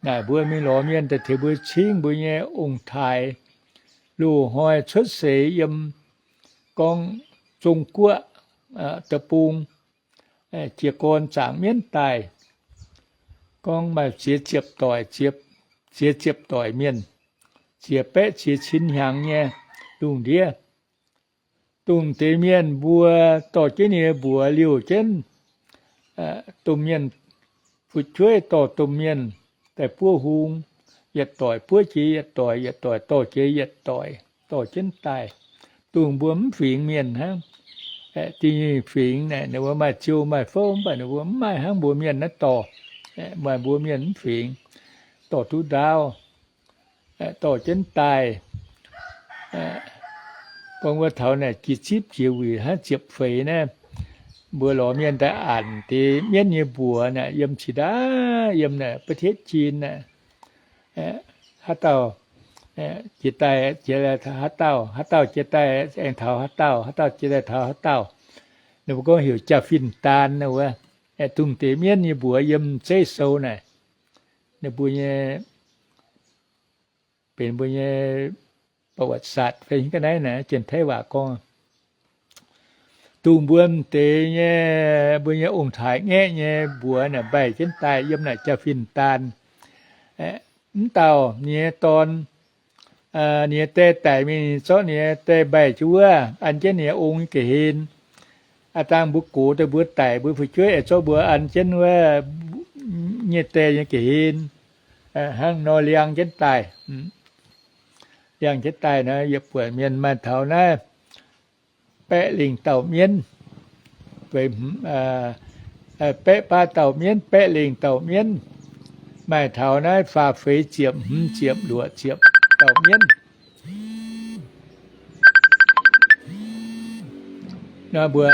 Naaic mbuo mingh lorz mienh daaih tengx mbuo cingv mbuo nyei ong-taaix, loz-hnoi cuotv seix yiem gorngv Zong Guoqv deic-bung, jiez gorn zaangc mienv daaih, gorngv maaih ziex ziepc doic, ziex ziepc doic mienh, ziex baeqv ziex cin hnyangx nyei lungh ndiev. Dongh deix mienh mbuo dorh jienv ninh mbuox liouh jienv, domh mienh, fu'jueiv dorh domh mienh daaih buov hung, yietc doic buov jiex yietc doic, yietc doic dorh jiex yietc doic, dorh jienv daaih. Dongh mbuo mv fingx mienh hnangv. Diuh fingx naaic ninh mbuo maaih ziou maaih fouv, mv baac ninh mbuo mv maaih hnangv mbuo mienh naaiv dorh. Maaih mbuo mienh mv fingx, dorh duqv ndaauv, dorh jienv daaih. Gorngv wuov taux naaic jiex zipv jiex wuic hnangv ziepc feix naaiv, mbuo lorz mienh daaih anc deix mienv nyei mbuox naaic, yiem cingx daaih, yiem naaic ประเทศจีน naaic, haaix dauh jiex daaih jiex haaix dauh, haaix dauh jiex daaih aengx taux haaix dauh, haaix dauh jiex daaih taux haaix dauh. Ninh mbuo gorngv heuc jaa-fin daan wuov. Dongh deix mienv nyei mbuox yiem zeiv sou naaic, ninh mbuo nyei, benx mbuo nyei ประวัติศาสตร์ fai ga'naaiv naaic, Janx-Taiv waac gorngv. Dongh mbuo m'deix nyei, mbuo nyei ong-taaix ngaeqv nyei mbuox naaic mbaih jienv daaih yiem naaic jaa-fin daan. Mv dauh ninh nyei dorn, ninh nyei die daic mingh, ninh zorqv ninh nyei die mbaih jienv wuov, an jienv ninh nyei ong nyei ga'hlen. Aav dangh mbuo gox daaih mbuo daic, mbuo fu'jueiv aengx zorqv mbuo an jienv wuov, nyei die nyei ga'hlen, hnangv nor liangx jienv daaih. Liangx jienv daaih nor, yietc buonc mienh maaih taux naaiv baeqv lengh dauh mienv, baeqv baav dauh mienv, baeqv lengh dauh mienv, maaih taux naaiv faah feix ziepc, hmz ziepc, luoqc ziepc dauh mienv. Nor mbuo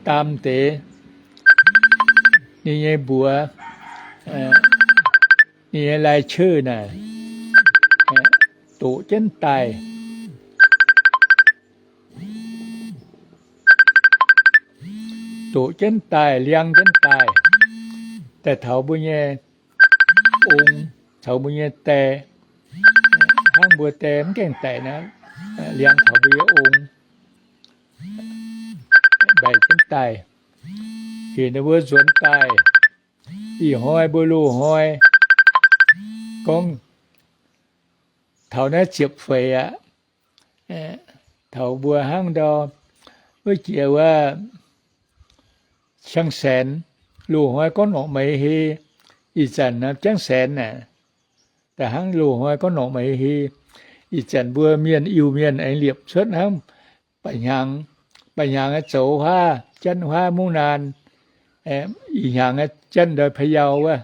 daam deix ninh nyei mbuox, ninh nyei lai-ceuv naaic, doqc jienv daaih, doqc jienv daaih, liangx jienv daaih, daaih taux mbuo nyei ong, taux mbuo nyei die, hnangv mbuo die mv gaengh daic naaiv, liangx taux mbuo nyei ong, mbaih jienv daaih, heuc ninh mbuo nzuonx daaih. Ih hnoi mbuo loz-hnoi gorngv taux naaiv ziepc feix aqv. Taux mbuo hnangv ndau wuov jiex wuov Ciang Saenx, loz-hnoi gorngv norqc meix hei, ih zanc naaiv Ciang Saenx naaic, da'hnangv loz-hnoi gorngv norqc meix hei. Ih zanc mbuo mienh Iu-Mienh aengx liepc cuotv hnangv, ba'hnyangx, ba'hnyangx aengx zoux huaav, janv huaav mungv naan, ih hnyangx aengx janv ndoi Payau wuov,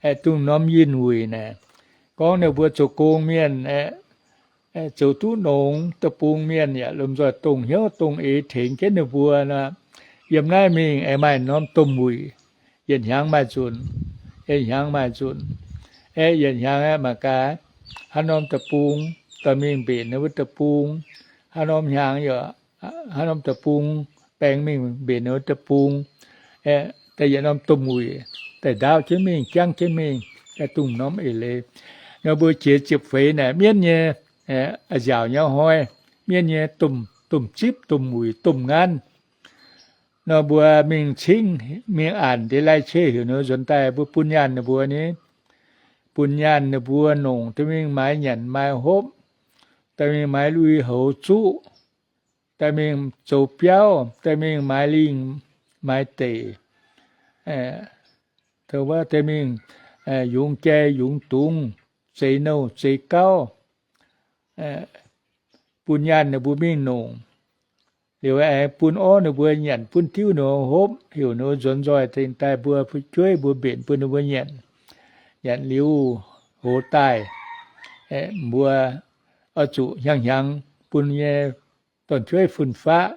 aengx dongh norm yinh wuic naaic. Gorngv ninh mbuo zoux gong mienh, zoux duqv nongx deic-bung mienh yaac lomh nzoih dongh hnyouv dongh eix tengx jienv ninh mbuo nor, yiem naaiv mingh aengx maaih norm domh wuic, yietc hnyangx maaih nzunc, yietc hnyangx maaih nzunc, aeqv, yietc hnyangx aeqv, mangc gaax, haaix norm deic-bung dorh mingh mbenc ninh wuov deic-bung, haaix norm hnyangx yaac, haaix norm deic-bung baeng mingh mbenc ninh wuov deic-bung, aeqv, daaih yietc norm domh wuic daaih ndaauv jienv mingh, jangv jienv mingh, daaih dongh norm eix leiz. Nor mbuo jiex ziepc feix naaic mienv nyei, a'nziaauc nyei hnoi, mienv nyei domh, domh zipv, domh wuic, domh nqanv. Nor mbuo mingh cingv, mingh anc deix lai-ceuv heuc ninh nzuonx daaih, mbuo bun nyaanh ninh mbuo ni, bun nyaanh ninh mbuo nongc, dorh mingh maaiz nyanc maaiz hopv, dorh mingh maaiz lui-houx zuqv, dorh mingh zoux biauv, dorh mingh maaiz lingh maaiz deic, dorh mingh yungz jai yungz dungz, zeix nouh zeix gauv, bun nyaanh ninh mbuo mingh nongc. Liuz aengx bun orv ninh mbuo nyanc, bun diuv ninh mbuo hopv, heuc ninh mbuo nzuonx nzoih dingh daaih mbuo fu'jueiv mbuo mbenc bun ninh mbuo nyanc. Nyanc liuz hoz daaih, mbuo oix zuqc hnyangx-hnyangx bun nyei dorn-jueiv fun-faqv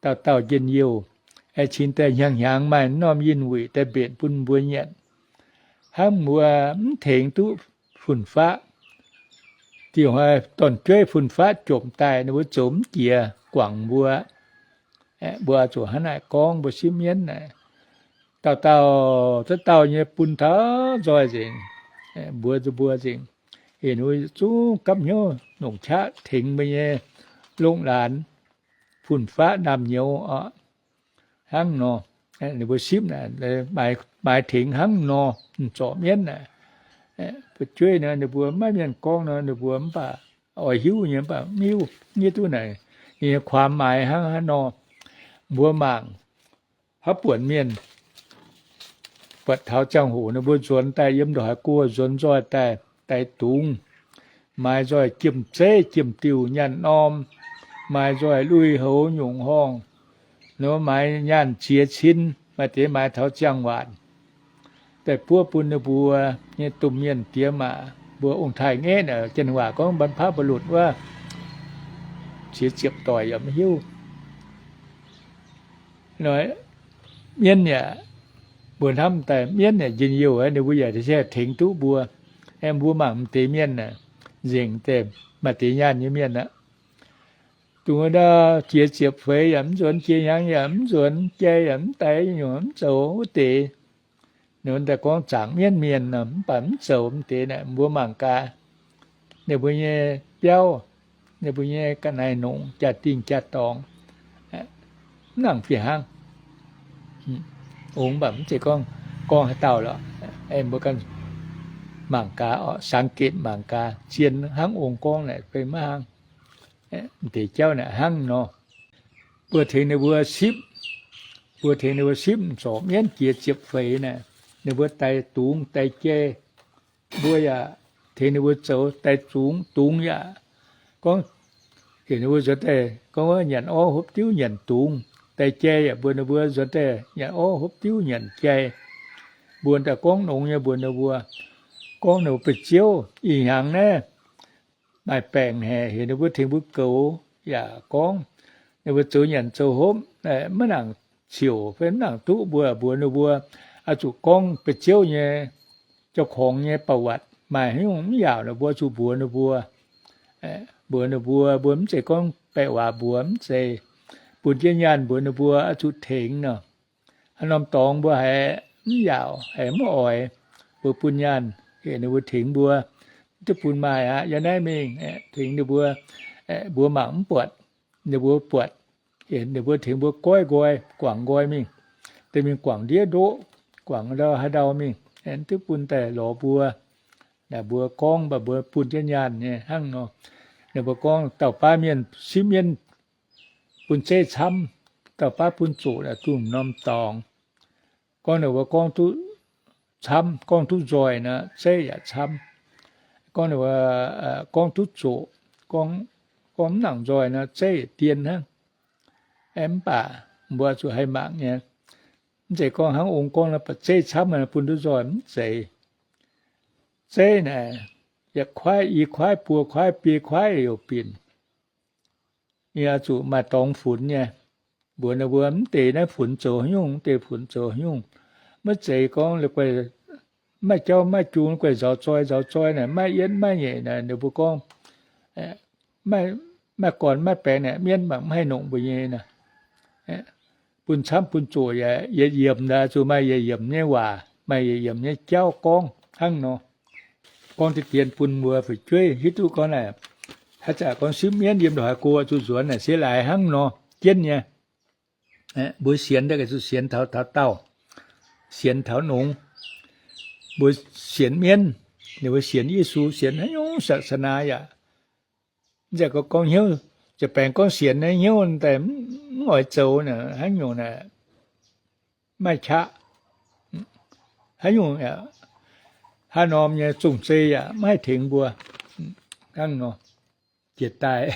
dauh dauh njien-youh, cingx daaih hnyangx-hnyangx maaih norm yinh wuic daaih mbenc bun mbuo nyanc. Hnangv mbuo mv tengx duqv fun-faqv, diuh hnoi dorn-jueiv fun-faqv jomc daaih, ninh mbuo zoux mv jiex guangc mbuo. Mbuo zuqc hnangv naaic gorngv mbuo sipv mienv naaic, dauh dauh, dauh dauh nyei bun taux nzoih nzengc, mbuox mbuo nzengc, heuc ninh mbuo zungv gapv hnyouv longc qaqv tengx mbuo nyei lungh laanz, fun-faqv, naamh nyouz oc. Hnangv nor, ninh mbuo sipv naaic, maaiz tengx hnangv nor, m'zorc mienv naaic. Fu'jueiv nor ninh mbuo maiv mienh gorngv nor ninh mbuo mv baac oix hiuv nyei, mv baac mv hiuv, mv hiuv duqv naaic, ninh nyei kuaam maaiz hnangv haaix nor. Mbuo mangc haaix buonc mienh buatc taux ziangh hoc ninh mbuo nzuonx daaih yiem ndongc haaix go nzuonx nzoih daaih, daaih dungz, maaiz nzoih jiem-zeiv jiem-diuh nyaanh norm, maaiz nzoih lui-houx nyungc horngh, ninh mbuo maaiz nyaanh ziex cin, maaih deix maaiz taux ziangh waanc, daaih buov bun ninh mbuo nyei domh mienh diex maac, mbuo ong-taaix-ngaeqv naaic, janx waac gorngv บรรพบุรุษ wuov, ziex ziepc doic yaac mv hiuv. Mienv yaac, mbuo hnamv daaih mienv yaac njien-youh, ninh mbuo yaac tengx duqv mbuo. Mbuo mangc m'deix mienh aah, nzengc deix maaih deix nyaanh nyei mienh aqv. Dongh wuov ndau jiex ziepc feix yaac mv nzuonx, jiex hnyangx yaac mv nzuonx, jai yaac mv daix, nyungc mv zoux wuov deix. Ninh daaih gorngv zaangc mienv mienh nor, mv baac mv zoux m'deix naaic, mbuo mangc gaax ninh mbuo nyei biauv, ninh mbuo nyei ga'naaiv nongc, jaa-dingh jaa-dorngx, mv nangc fih hnangv. Ong mv baac mv zeiz gorngv, gorngv haaix dauh lorqc. Mbuo ganh mangc gaax oc, สังเกต mangc gaax, zien hnangv ong gorngv naaic fai maiv hnangv. M'deix jauv naaic hnangv nor. Mbuo tengx ninh mbuo sipv, mbuo tengx ninh mbuo sipv m'zorc mienv jiex ziepc feix naaic, ninh mbuo daix dungz daix jai, mbuo yaac tengx ninh mbuo zoux daix dungz, dungz yaac gorngv, heuc ninh mbuo nzuonx daaih gorngv nyanc orv hopv diuv nyanc dungz, daix jai yaac mbuox ninh mbuo nzuonx daaih nyanc orv hopv diuv nyanc jai. Mbuo daaih gorngv nongx nyei mbuox ninh mbuo, gorngv ninh mbuo ba'ziouv ih hnyangx naaiv maaih baengc haic, heuc ninh mbuo tengx mbuo goux yaac gorngv ninh mbuo zoux nyanc zoux hopv maiv nangc ciouc fai mv nangc duqv mbuo, mbuox ninh mbuo oix zuqc gorngv ba'ziouv nyei, เจ้าของ nyei ประวัติ maaih haaix nyungc mv yaauc nor mbuo zuqc mbuox ninh mbuo. Mbuox ninh mbuo, mbuo mv zeiz gorngv baeqc waac mbuox, mv zeiz. Bun jienv nyaanh mbuox ninh mbuo oix zuqc tengx nor. Haaix norm dorngx mbuo haiz mv yaauc, haiz mv oix, mbuo bun nyaanh, heuc ninh mbuo tengx mbuo, mv duqv bun maaih aqv. Yiem naaiv mingh tengx ninh mbuo, mbuo mangc mv buatc, ninh mbuo buatc, ninh mbuo tengx mbuo goiv nqoi, guangc nqoi mingh, deix mingh guangc ndiev ndoqv, guangc ndau haaix ndau mingh, mv duqv bun daaih lorz mbuo. Naaic mbuo gorngv mv baac mbuo bun jienv nyaanh nyei hnangv nor. Ninh mbuo gorngv dauh baav mienh sipv mienv bun zeiv camv, dauh baav bun zoqc, naaic dongh norm dorngx. Gorngv ninh mbuo gorngv duqv camv, gorngv duqv nzoih nor, zeiv yaac camv. Gorngv ninh mbuo gorngv duqv zoqc, gorngv mv nangc nzoih nor, zeiv yaac dien hnangv. Mv baac mbuo zuqc haih mangc nyei. Mv zeiz gorngv hnangv ong gorngv nor, baac zeiv camv bun duqv nzoih, mv zeiz. Zeiv naaic, yietc kuaaiv, i kuaaiv, buo kuaaiv, biei kuaaiv youc binc. Yie oix zuqc maaih dorngx funx nyei. Mbuox ninh mbuo, mv deix naaiv funx zoux haaix nyungc, mv deix funx zoux haaix nyungc. Maiv zeiz gorngv guei, maaih jauv maaih jung guei nzauz zoi nzauz zoi naaic, maaih yietv maaih nyeic naaic, ninh mbuo gorngv, maaih gorn maaih baengx naaic, mienv mangc mv haih nongc mbuo nyei naaic. Bun camv bun zoqc yaac yietc yiemc naaic, zuqc maaih yietc yiemc nyei waac, maaih yietc yiemc nyei jauv gorngv hnangv nor. Gorngv deix dien bun mbuo fu'jueiv hiuv duqv gorngv naaic, haaix zanc gorngv sipv mienv yiem ndongc haaix go zuqc nzuonx naaic se laaix hnangv nor jienv nyei. Mbuo sienx daaih zuqc sienx taux taux daauh, sienx taux nongx. Mbuo sienx mienv, ninh mbuo sienx Yesu, sienx haaix nyungc ศาสนา yaac, mv zeiz gorngv hnyouv, ziepc baengx gorngv sienx naaiv hnyouv daaih mv oix zoux naaic, hnangv nyungc naaic, maaih qaqv. Haaix nyungc, haaix norm nyei zong-zei yaac maiv haih tengx mbuo. Hnangv nor, jiex daaih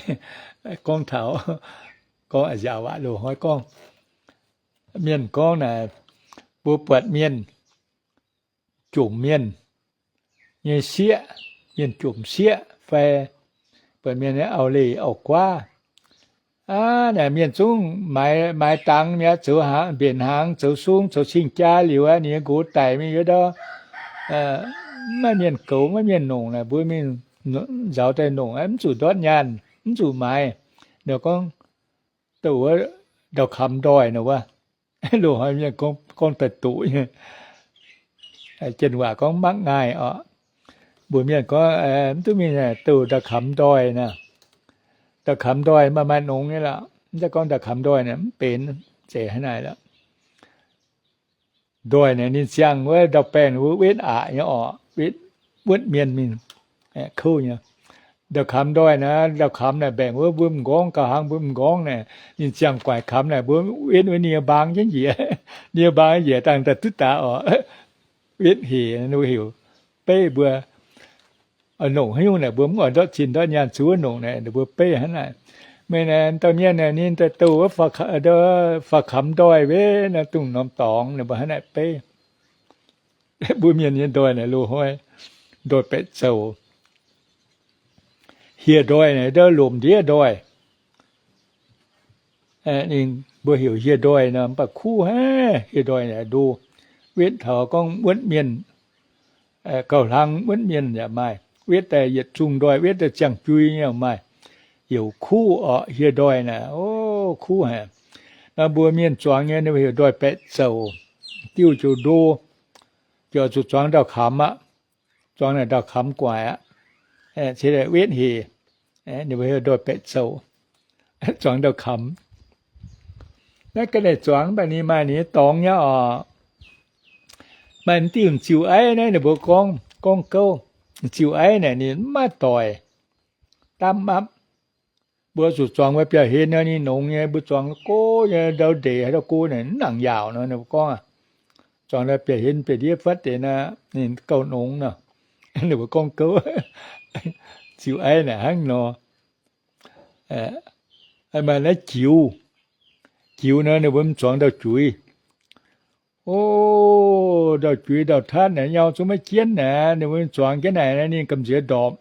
gorngv taux, gorngv a'nziaauc waac loz-hnoi gorngv. Mienh gorngv naaic, mbuo buatc mienh jomc mienh nyei sieqv, mienh jomc sieqv fai buatc mienh nyei auv-leih auv-guaav. Aav, naaic mienh zungv maaiz, maaiz dangx mi'aqv, zoux mbenc hnaangx, zoux sung, zoux cing-jaa liuz aqv, ninh nyei nqox daic mingh wuov ndau, maiv mienh goux, maiv mienh nongc naaic, mbuo mingh nzauz daaih nongc, mv zuqc ndortv nyaanh, mv zuqc maaiz. Ninh gorngv, douc wuov ndau-kamx ndoih nor wuov. Loz-hnoi mienh gorngv daaih doqc nyei. Janx waac gorngv mangc ngaih oc. Mbuo mienh gorngv, mv duqv mingh douc ndau-kamx ndoih naaic. Ndau-kamx ndoih maaih maaih nongx nyei lorqc. Mv daaih gorngv ndau-kamx ndoih naaic mv benx, zeiz hnangv naaic lorqc. Ndoih naaic ninh ziangh wuov ndau-baengh wuov wetv aqc nyei oc, wetv, wuotv mienh mingh kouv nyei. Ndau-kamx ndoih naaic, ndau-kamx naaic mbaengc wuov mbuo m'nqorngv, gauh hnangv mbuo m'nqorngv naaic, ninh ziangh guaix kamx naaic mbuo wetv wuov nie mbaang jienv njiec, nie mbaang njiec dangh daaih duqv daaih oc. Wetv hec, heuc beiv mbuo nongc haaix nyungc naaic mbuo mv oix ndortv zinh ndortv nyaanh zuov nongc naaic, ninh mbuo beiv hnangv naaic. Meih naaic dauh mienh naaic ninh daaih douh wuov faaux kamx ndoih wuov naaiv dongh norm dorngx, ninh mbuo hnangv naaic beiv. Mbuo mienh nyei ndoih naaic loz-hnoi ndoih baeqc zoux. Hieh ndoih naaic ndau lomc ndiev ndoih. Ninh mbuo heuc hieh ndoih nor, mv baac kuv haic, hieh ndoih naaic ndo. Wetv taux gorngv wuotv mienh, gauh hlang wuotv mienh yaac maaih. Wetv daaih yietc zungh ndoih, wetv daaih ziangh jui nyei maaih. Heuc kuv orqc, hieh ndoih naaic, o, kuv haic. Nor mbuo mienh zuangx nyei ninh heuc ndoih baeqc zoux. Diuh ziouc ndo, ziouc zuqc zuangx ndau-kamx aqv. Zuangx naaic ndau-kamx gu'nguaaic aqv. Cingx wetv hec, ninh mbuo heuc ndoih baeqc zoux. Zuangx ndau-kamx. Naaiv ga'naaiv zuangx mv baac ninh maaih ninh nyei dorngx nyei oc. Maaih diuh ziuh aiv naaiv ninh mbuo gorngv, gorngv gouv. Ziuh aiv naaic ninh mv maaih doic, dapv mapv. Mbuo zuqc zuangx wuov biauv-hlen nor ninh nongx nyei, mbuo zuangx go nyei ndau ndeic haaix dauh go naaic mv nangc yaauc nor ninh mbuo gorngv aqv. Zuangx ndau biauv-hlen biauv-ndiev fatv deix naaic ninh gauh nongx nor. Ninh mbuo gorngv gouv. Ziuh aiv naaic hnangv nor. Maaih naaiv jiux. Jiux nor ninh mbuo zuangx ndau-juiz. O, ndau-juiz ndau-tatv naaic nyau zungv maiv jienv naaic, ninh mbuo zuangx jienv naaic, ninh gamh nziex ndorpc.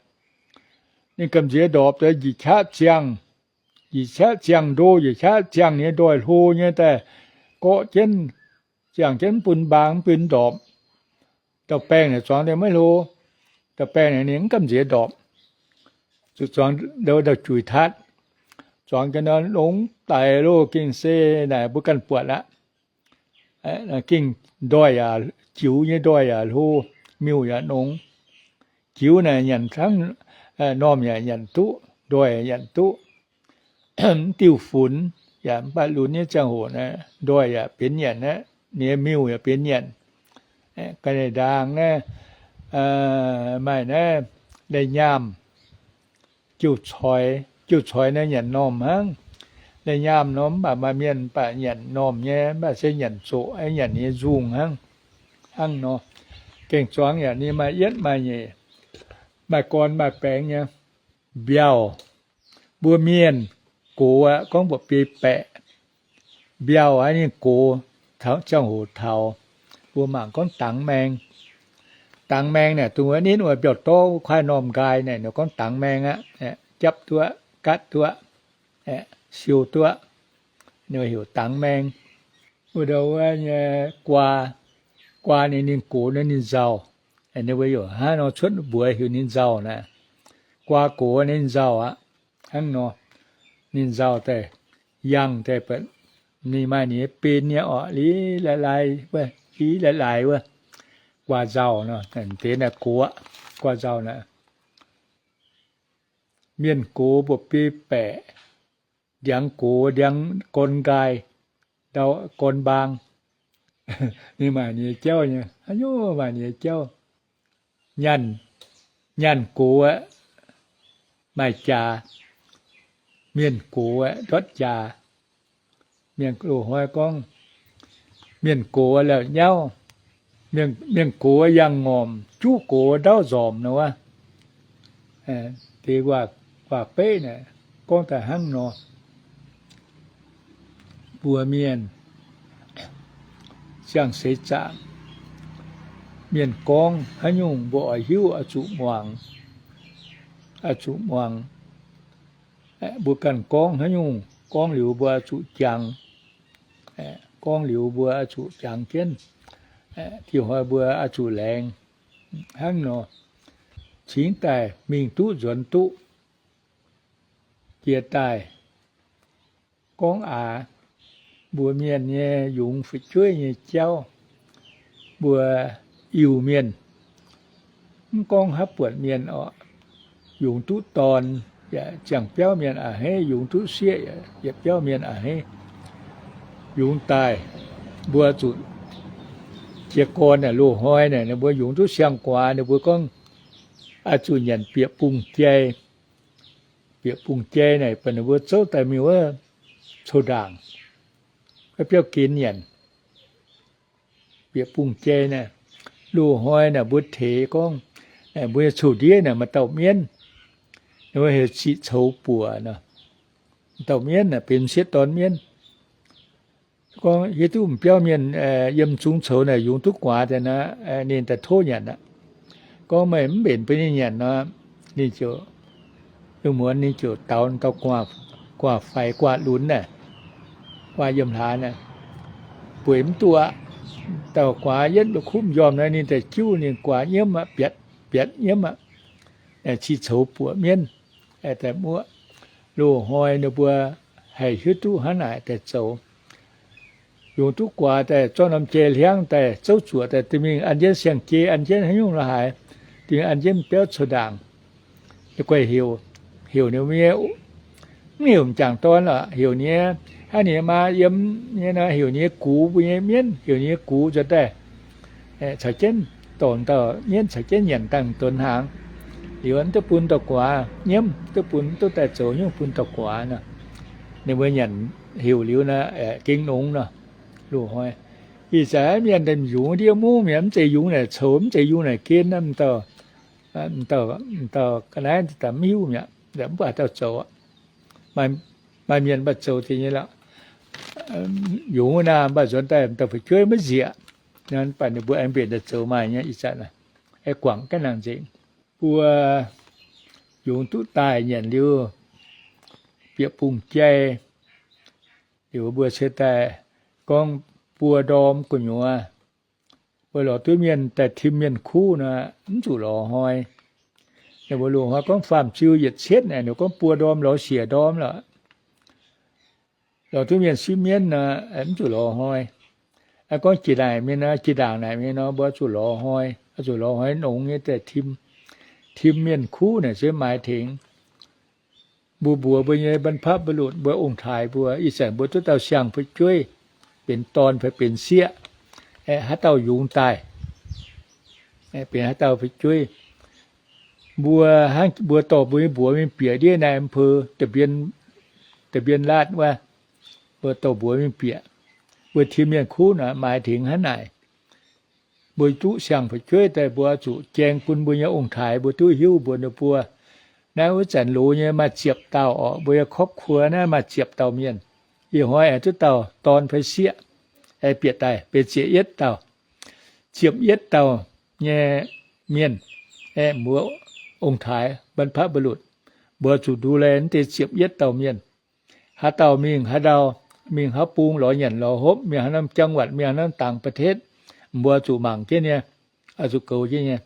Ninh gamh nziex ndorpc daaih njiec qaqv ziangh, njiec qaqv ziangh ndo, njiec qaqv ziangh nyei ndoih hlo nyei daaih gorqv jienv, ziangh jienv mv bun mbaang mv bun ndorpc. Ndau-baengh naaic zuangx daaih maiv hlo. Ndau-baengh naaic ninh mv gamh nziex ndorpc. Zuqc zuangx ndau-juiz tatv. Zuangx jienv nor longx daic loh, gengh se naaic mbuo ganh buatc aqv. Gengh ndoih yaac, jiux nyei ndoih yaac hlo, miuc yaac nongx. Jiux naaic nyanc hnangv, normh yaac nyanc duqv, ndoih yaac nyanc duqv. Mv diuh funx yaac mv baac lunx nyei ziangh hoc naaic ndoih yaac benx nyanc aqv, ninh nyei miuc yaac benx nyanc. Ga'naaiv ndaangc naaiv maaih naaiv lai-nyaamh, jiu-coix, jiu-coix naaiv nyanc normh hnangv. Lai-nyaamh nor mv baac maaih mienh mv baac nyanc normh nyei, mv baac se nyanc zoqc, nyanc nyei nzungh hnangv. Hnangv nor, gengh zuangx yaac ninh maaih yietv maaih nyeic, maaih gorn maaih baengx nyei. Mbiauh, mbuo mienh gox aqv, gorngv mbuoqc biei baeqc. Mbiauh aqv, ninh gox, ziangh hoc taux, mbuo mangc gorngv dangx maeng. Dangx maeng naaic dongh wuov nitv wuov mbiauh dorv wuov kuaaiv normh nqaai naaic, ninh gorngv dangx maeng aqv. Japv duqv, gatv duqv, siou duqv, ninh heuc dangx maeng. Wuov ndau wuov nyei guaa, guaa ninh, ninh gox naaiv ninh nzauh. Ninh mbuo heuc hnangv nor cuotv mbuox heuc ninh nzauh naaic. Guaa gox ninh nzauh aqv. Hnangv nor, ninh nzauh daaih, yangh daaih, ninh maaih ninh nyei ben nyei orqc, li lai lai, li lai lai wuov. Guaa nzauh nor, deix naaic gox, guaa nzauh naaic. Mienh gox mbuoqc biei baeqc, ndiangx gox, ndiangx gorn nqaai, ndau gorn mbaang. Ninh maaih ninh nyei jauv nyei, haaix nyungc maaih ninh nyei jauv. Nyaanh, nyaanh gox aeqv, maaih jaax. Mienh gox aeqv, ndortv jaax. Mienh loz-hnoi gorngv, mienh gox aeqv, laauc nyauv. Mienh gox aeqv, yangh ngormc. Juqv gox aeqv, ndauv nzormc nor wuov. Deix waac-beiv naaic gorngv daaih hnangv nor. mbuox mienh, ziangh seix zaangc mienh gorngv haaix nyungc mbuo oix hiuv, oix zuqc muangx, oix zuqc muangx. Mbuo ganh gorngv haaix nyungc, gorngv liuz mbuo oix zuqc jangx. Gorngv liuz mbuo oix zuqc jangx jienv. Dieh hnoi mbuo oix zuqc laengz hnangv nor, cingx daaih mingh duqv nzuonx duqv. Jiex daaih gorngv aax, mbuox mienh nyei yungz fu'jueiv nyei jauv, mbuo Iu-Mienh, mv gorngv haaix buonc mienh oc, yungz duqv dorn yaac ziangh biauv mienh a'hneiv, yungz duqv sieqv yaac biauv mienh a'hneiv. Yungz daaih mbuo zuqc jiez gorn naaic loz-hnoi naaic, ninh mbuo yungz duqv siang-guaax, ninh mbuo gorngv oix zuqc nyanc bieqc bungh jai. Bieqc bungh jai naaic, baac ninh mbuo zouv daaih mingh wuov coux ndaangc, wuov biauv gen nyanc. Bieqc bungh jai naaic, loz-hnoi naaic mbuo teix gorngv, mbuo nyei coux ndiev naaic maaih dauh mienv, ninh mbuo heuc Ziqc Coux Buoc nor. Dauh mienv naaic benx sieqv dorn mienv. Gorngv hiuv duqv m'biauv mienh yiem zungx coux naaic yungz duqv guaax daaih naaic, ninh daaih tov nyanc aqv. Gorngv meih mv mbenc bun ninh nyanc nor, ninh ziouc, lungh muonz ninh ziouc daaux dauh guaax faix, guaax lunx naaic, guaax yiem hlaax naaic, bueix mv duqv aqv. Dauh guaax yietv la'kuqv m'njormh naaic, ninh daaih jiuv ninh guaax nyiemv aqv, biatc, biatc nyiemv aqv. Ziqc Coux Buoc mienv daaih muoqv. Loz-hnoi ninh mbuo haih hiuv duqv hnangv naaic daaih zoux. Yungz duqv guaax daaih zorqv norm jai hliangv daaih zouv zuoqc daaih, dingc mingh an jienv siang-jei, an jienv haaix nyungc la'haaix, dingc mingh an jienv biauv coux ndaangc. Guaih heuc, heuc ninh mbuo nyei, mv heuc m'jangc dorn lorqc, heuc ninh nyei, hnangv ninh nyei maa yiem nyei nor, heuc ninh nyei gux mbuo nyei mienv, heuc ninh nyei gux nzuonx daaih caux jienv dorh dauh mienv caux jienv nyanc dangh donx hnaangx. Liuz mv duqv bun dauh guaax nyiemv, duqv bun, duqv daaih zoux nyungc bun dauh guaax nor. Ninh mbuo nyanc heuc liuz nor, gengh nongx nor. Loz-hnoi ih zanc mienh daaih yungz ndiev mungv mi'aqv, mv zeiz yungz naaic coux, mv zeiz yungz naaic gen, m'dauh, m'dauh ga'naaiv daaih mv hiuv mi'aqv, mv baac dauh zoux. Maaih mienh mv baac zoux deix nyei lorqc. Yungz wuov naaic mv baac nzuonx daaih m'dauh fu'jueiv maiv nzieqc. Mv baac ninh mbuo aengx mbenc daaih zoux maaih nyei ih zanc, guangc ga'naaiv nzengc. Mbuo yungz duqv daaih nyanc liuz bieqc bungh jai, liuz mbuo se daaih gorngv buo ndorm gu'nyuoz, mbuo lorz duqv mienh daaih tim mienh kuv nor, mv zuqc lorz hnoi. Ninh mbuo loz-hnoi gorngv faam-ziu yietc cietv naaic, ninh gorngv buo ndorm lorz siec ndorm lorqc. Lorz duqv mienh sipv mienv nor, mv zuqc lorz hnoi. Gorngv jiex naaic mienh nor, jiex ndaangc naaic mienh nor, mbuo zuqc lorz hnoi, zuqc lorz hnoi nongx nyei daaih tim, tim mienh kuv naaic se maaih tengx. Mbuo mbuox mbuo nyei บรรพบุรุษ mbuo ong-taaix mbuo, ih zanc mbuo duqv dauh siang-fu'jueiv, benx dorn fai benx sieqv, haaix dauh yungz daaih, benx haaix dauh fu'jueiv. Mbuo hnangv mbuo dorh mbuo nyei mbuox mingh bieqc ndiev นายอำเภอ da'mbien laatv wuov, mbuo dorh mbuox mingh bieqc, mbuo tim mienh kuv nor maaih tengx hnangv naaic. Mbuo duqv siang-fu'jueiv daaih mbuo zuqc jaeng bun mbuo nyei ong-taaix mbuo duqv hiuv mbuox ninh mbuo, naaiv wuov zanc loz nyei maaih ziepc dauh orqc, mbuo nyei ครอบครัว naaiv maaih ziepc dauh mienh. Ih hnoi aengx duqv dauh dorn fai sieqv, aengx bieqc daaih benx ziepc yietv dauh. Ziepc yietv dauh nyei mienh, aeqv, mbuo ong-taaix บรรพบุรุษ mbuo zuqc ดูแล naaiv deix ziepc yietv dauh mienh. Haaix dauh mingh haaix ndau, mingh haaix bung lorz nyanc lorz hopv, mingh haaix norm จังหวัด, mingh haaix norm ต่างประเทศ, mbuo zuqc mangc jienv nyei, zuqc goux jienv nyei.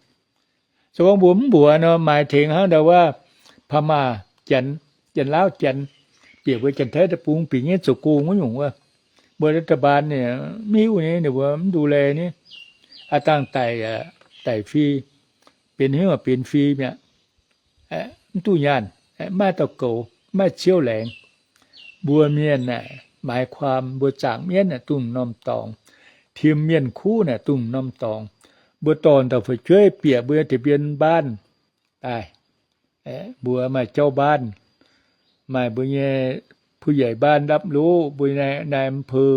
Se gorngv mbuo mv mbuox nor, maaih tengx hnangv ndau wuov พม่า Janx, Janx-Laauv Janx, bieqc mbuo Janx-Taiv deic-bung bieqc nyei zoux gong wuov nyungc wuov, mbuo รัฐบาล ninh mv hiuv nyei, ninh mbuo mv ดูแล nyei. Aav dangh daic, daic fih, benx hnyouv benx fih mi'aqv. Mv duqv nyaanh, mv maaih dauh goux, mv maaih ziouv laengz. Mbuo mienh aeqv, หมายความ mbuo zaangc mienv aeqv, dongh norm dorngx, tim mienh kuv naaic dongh norm dorngx. Mbuo dorh dauh fu'jueiv bieqc mbuo nyei da'mbien บ้าน daaih, mbuo maaih เจ้าบ้าน, maaih mbuo nyei ผู้ใหญ่บ้าน rapv luv, mbuo nyei นายอำเภอ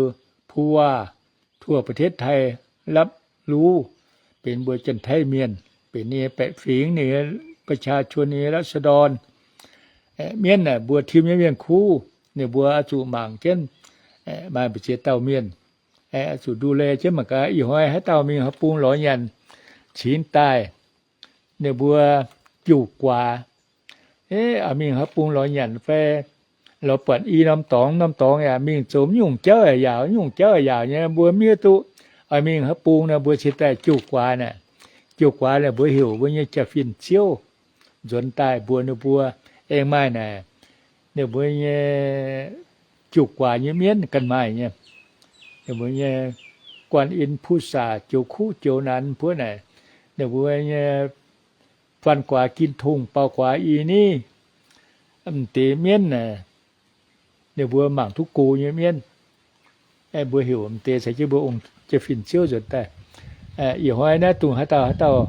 ผู้ว่า ทั่วประเทศไทย rapv luv, benx mbuo Janx-Taiv mienh, benx ninh nyei baeqc fingx, ninh nyei ประชาชน, ninh nyei ราษฎร. Mienv naaic mbuo tim nyei mienh kuv, ninh mbuo oix zuqc mangc jienv, Maaih mbu'ziex dauh mienh zuqc ดูแล jienv mangc gaax. Ih hnoi haaix dauh mingh haaix bung lorz nyanc cingx daaih, ninh mbuo jiu guaax, mingh haaix bung lorz nyanc fai lorz buatc i norm dorngx, norm dorngx yaac mingh zoux mv nyungc jauv yaac yaauc, mv nyungc jauv yaac yaauc nyei, mbuo mv hiuv duqv. Mingh haaix bung nor mbuo cingx daaih jiu guaax naaic. Jiu guaax naaic mbuo heuc mbuo nyei jaa-fin ziouv nzuonx daaih mbuox ninh mbuo, aengx maaih naaic ninh mbuo nyei jiu guaax nyei mienv ganh maaih nyei. Ninh mbuo nyei 观音菩萨 joux kuv joux naanc buov naaic, ninh mbuo nyei ฟันขวากินทุ่ง baaux guaax i niv, m'deix mienv naaic, ninh mbuo mangc duqv go nyei mienv. Mbuo heuc m'deix caux jienv mbuo ong jaa-fin ziouv nzuonx daaih. Ih hnoi naaiv dungx haaix dauh haaix dauh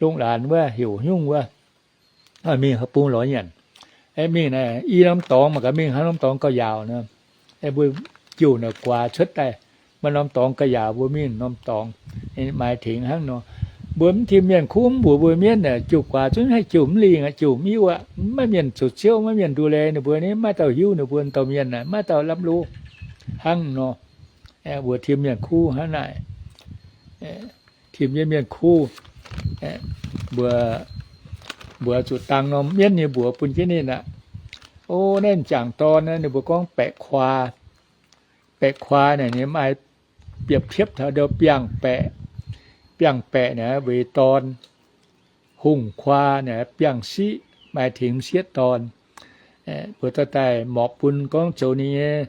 longh laanz wuov heuc nyungc wuov, mingh haaix bung lorz nyanc. Mingh naaic i norm dorngx mangc gaax, mingh haaix norm dorngx gauh yaauc nor, mbuo jiu naaic guaax cuotv daaih, maaih norm dorngx gauh yaauc mbuo mingh norm dorngx. Maaih tengx hnangv nor, mbuo mv tim mienh kuv mv mbuox mbuo mienv naaic jiu guaax zungv haih jiu mv lingh aqv, jiu mv hiuv aqv. Maiv mienh zoux ziouv, maiv mienh ดูแล ninh mbuo, ninh maiv dauh hiuv ninh mbuo dauh mienh naaic, maiv dauh lamh lo hnangv nor. Mbuox tim mienh kuv hnangv naaic, tim jienv mienh kuv, mbuox, mbuox zuqc dang norm mienv nyei mbuox bun jienv ninh aqv. O, naaiv m'jangc dorn naaiv ninh mbuo gorngv baeqc kuaa. Baeqc kuaa naaic ninh maaih biepc tiepv taux ndau biangh baeqc. Biangh baeqc naaic weic dorn. Hungh kuaa naaic biangh siqv, maaih tengx m'sieqv dorn. Mbuo dorh daaih morpc bun gorngv zoux ninh nyei,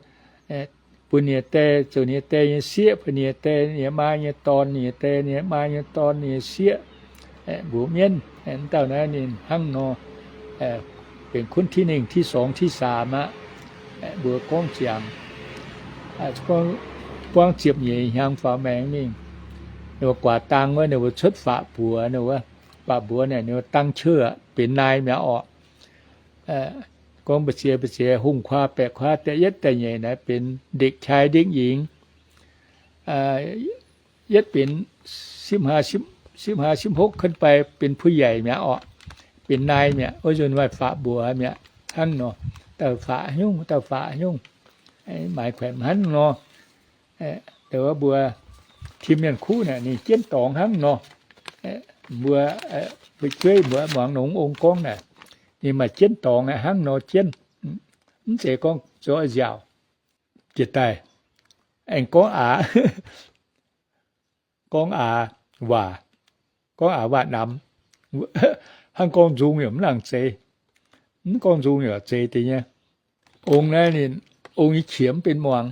bun ninh nyei die, zoux ninh nyei die nyei sieqv, bun ninh nyei die, ninh nyei maa nyei dorn, ninh nyei die, ninh nyei maa nyei dorn, ninh nyei sieqv. Mbuox mienv, mv dauh naaiv ninh hnangv nor, benx คนที่หนึ่ง ที่สอง ที่สาม aqv. Mbuo gorngv ziangx, buangv ziepc nyeic hnyangx faaux maengx mingh, ninh mbuo guaax dang wuov, ninh mbuo cuotv faqv mbuox, ninh mbuo faqv mbuox naaic ninh mbuo dang ciouv benx naaiv mi'aqv orqc. Gorngv mbu'ziex mbu'ziex hungh kuaa, baeqc kuaa, da'yietv da'nyeic naaiv benx ndekc qai ndekc nyingx. Yietv benx สิบห้า ขึ้นไป benx ผู้ใหญ่ mi'aqv orqc. Benx naaiv mi'aqv. Wuov nzunc maaih faqv mbuox mi'aqv. Hnangv nor, dauh faqv nyungc, dauh faqv nyungc. Maaiz kuaeqc hnangv nor. Wuov mbuo tim mienh kuv naaic ninh jienv dorngx hnangv nor. Mbuo fu'jueiv mbuo muangx nongx ong gorngv naaic, ninh maaih jienv dorngx hnangv nor jienv. Mv zeiz gorngv zoux nziaauc. Jiex daaih aengx gorngv aax, gorngv aax waac, gorngv aax waac namx, hnangv gorngv nzung yaac mv nangc zeiz. Mv gorngv nzung yaac zeiz deix nyei. Ong naaiv ninh, ong nyei qiex mv benx muangx.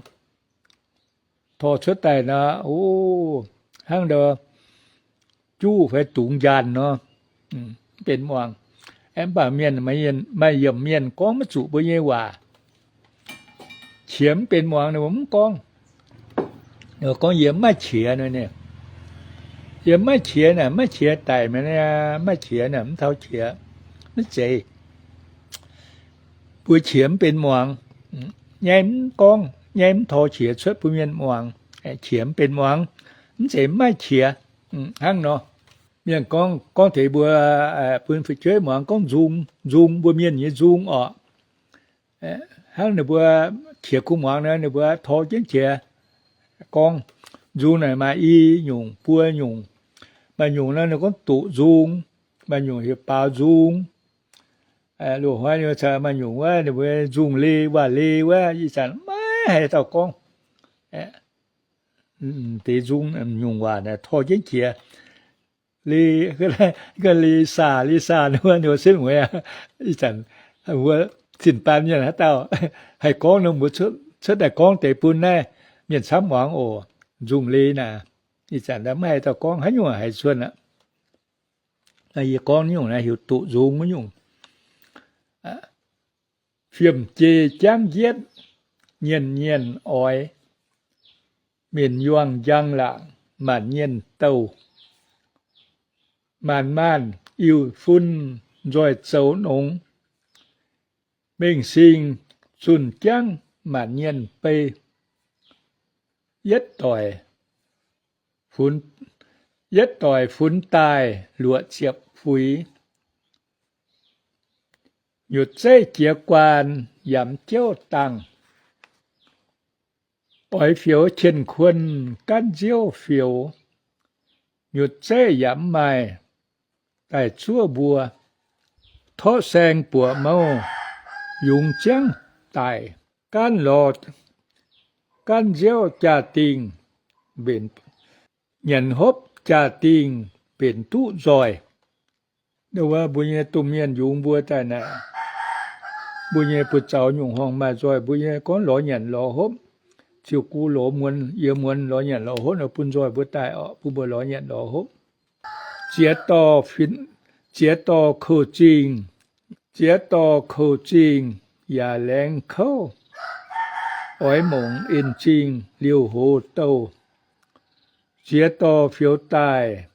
Tor cuotv daaih nor, o, hnangv ndau juv fai dungz njaanh nor, mv benx muangx. Aeqv, mv baac mienh, maaih yiemc mienh gorngv maiv zuqc mbuo nyei waac. Qiex mv benx muangx, ninh mbuo mv gorngv. Ninh mbuo gorngv, yie mv maaih qiex nor. Yie mv maaih qiex naaic, mv maaih qiex daic mi'aqv, mv maaih qiex naaic, mv taux qiex, mv zeiz. Mbuo qiex mv benx muangx, nyaiv mv gorngv, nyaiv mv tor qiex cuotv bun mienh muangx. Qiex mv benx muangx, mv zeiz mv maaih qiex. Hnangv nor, mienh gorngv, gorngv taux mbuo, bun fu'jueiv muangx gorngv nzung, nzung, mbuo mienh nyei nzung orqc. Hnangv ninh mbuo qiex kungx muangx nor, ninh mbuo tor jienv qiex gorngv. Nzung naaic maaih i nyungc buo nyungc. Maaih nyungc nor ninh gorngv doqc nzung, maaih nyungc heuc baaux nzung. Loz-hnoi ninh mbuo maaih nyungc wuov, ninh mbuo nzung le, waac le wuov, ih zanc maiv haaix dauh gorngv. Deix nzung nyungc waac naaic tor jienv qiex. Le, le saah, le saah, ninh mbuo, ninh mbuo setv mueiz aqv. Ih zanc mbuo zinh baan mienh haaix dauh haih gorngv nor, mbuo cuotv daaih gorngv deix bun naaiv mienh camv muangx oc. Nzung le naaic, ih zanc maiv haaix dauh gorngv, haaix nyungc haiz cuotv aqv. Yie gorngv nyungc naaiv heuc doqc nzung wuov nyungc. Fiem-jei jangv yietv, nyienh nyienh oix. Mienh yuangh njang laangc, maanc nyienh douh. Maanc maanh iu-fun nzoih zoux nongx. Mengh sing zunh jangv maanc nyienh bei. Yietv doic, yietv doic funx daaih luoqc ziepc fuix. Nyutc zeiv jiez guaan yamx jouv dangh. Oix fioux qienh kuon gaanv nziouv fioux, nyutc zeiv yaac mv maaih daaih zuov mbuo. Torqv saeng buoqc mouh yungz ziangv daic, gaanv lorz gaanv nziouv jaa-dingh mbenc, nyanc hopv jaa-dingh mbenc duqv nzoih. Mbuo nyei domh mienh yungz mbuo daaih naaic, mbuo nyei buoz-zaux nyungc horngh maaih nzoih, mbuo nyei gorngv lorz nyanc lorz hopv, ziouc gu lorz muonz, yie muonz lorz nyanc lorz hopv nor bun nzoih mbuo daaih orqc, bun mbuo lorz nyanc lorz hopv. Ziex dorh, ziex dorh kouv-zingh, ziex dorh kouv-zingh yaac laengz kouv, oix mongc en-zingh liouh hoz douh. Ziex dorh fioux daaih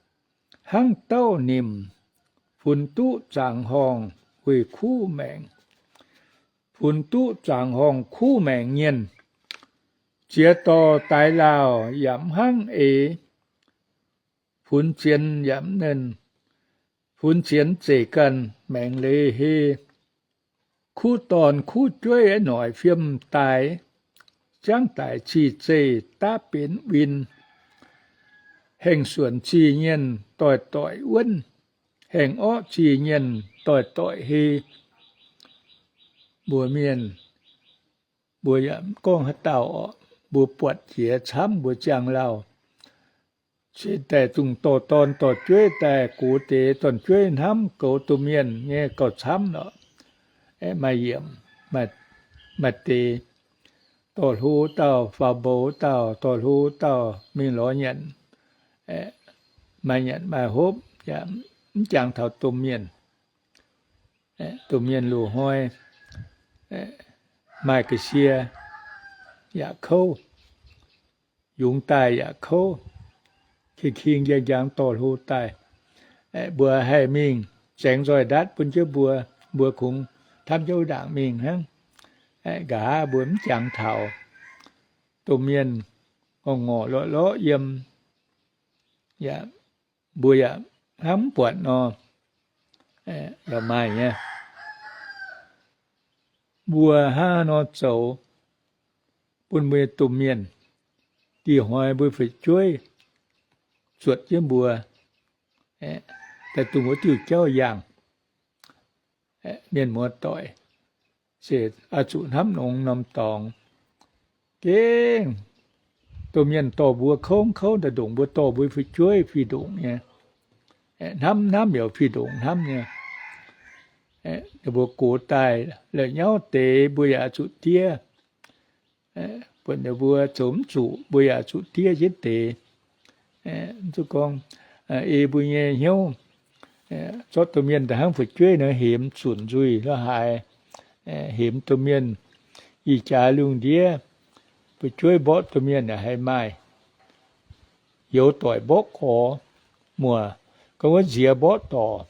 hnangv dauh nimc, funx duqv zaangc horngh weih kuv maengc, funx duqv zaangc horngh kuv maengc nyienh. Ziex dorh daix laauh yaac mv hnangv eix, funx zienx yaac mv nernh, funx zienx zeiz ganh maengx leiz hei. Kuv dorn kuv jueiv noic fiem daaix, ziangv daic zih zeih daav benx win. Haengh suonc zih nyienh doic-doic wuonv, haengh orqv zih nyienh doic-doic hei. Mbuo mienh, mbuo yaac mv gorngv haaix dauh orqc, mbuo buatc jiex camv mbuo ziangh lauh. Se daaih dongh dorh dorn dorh jueiv daaih gox deix, dorn-jueiv hnamv goux domh mienh nyei gauh camv lorqc. Aeqv, maaih yiemc, maaih deix, dorh hlo dauh faaux mbou dauh, dorh hlo dauh mingh lorz nyanc, maaih nyanc maaih hopv, yaac mv jangx taux domh mienh. Domh mienh loz-hnoi maaih ga'sie yaac kouv, yungz daaih yaac kouv, king-king njang-njang dorh hlo daaih. Mbuo haih mingh zaengx nzoih ndatv bun jienv mbuo, mbuo kungx hnamv jienv wuov ndaangc mingh hnangv. Nqa'haav mbuo mv jangx taux domh mienh ngorc ngorc lorqc lorqc yiem, yaac mbuo yaac hnangv mv buatc nor, yaac maaih nyei. Mbuo hnangv nor zoux bun mbuo nyei domh mienh, dih hnoi mbuo fu'jueiv zuotc jienv mbuo, daaih dongh wuov diuh jauv yangh. Mienh muoz-doic, se oix zuqc hnamv nongx norm dorngx. Gengh domh mienh dorh mbuo kouv kouv daaih ndongc mbuo dorh mbuo fu'jueiv fih ndongc nyei. Hnamv hnamv yaac fih ndongc hnamv nyei. Ninh mbuo gox daaih la'nyauv deix mbuo yaac oix zuqc diev. Buatc ninh mbuo zoux mv zuqc mbuo yaac oix zuqc diev jienv deix. Zuqc gorngv, ei mbuo nyei hnyouv, zorqv domh mienh daaih hnangv fu'jueiv nor hemx zunc nzuih la'haaix, hemx domh mienh ih jaax lungh ndiev, fu'jueiv mborqv domh mienh yaac haih maaih. Youz doic mborqv gorx, muoc gorngv wuov nziex mborqv dorc,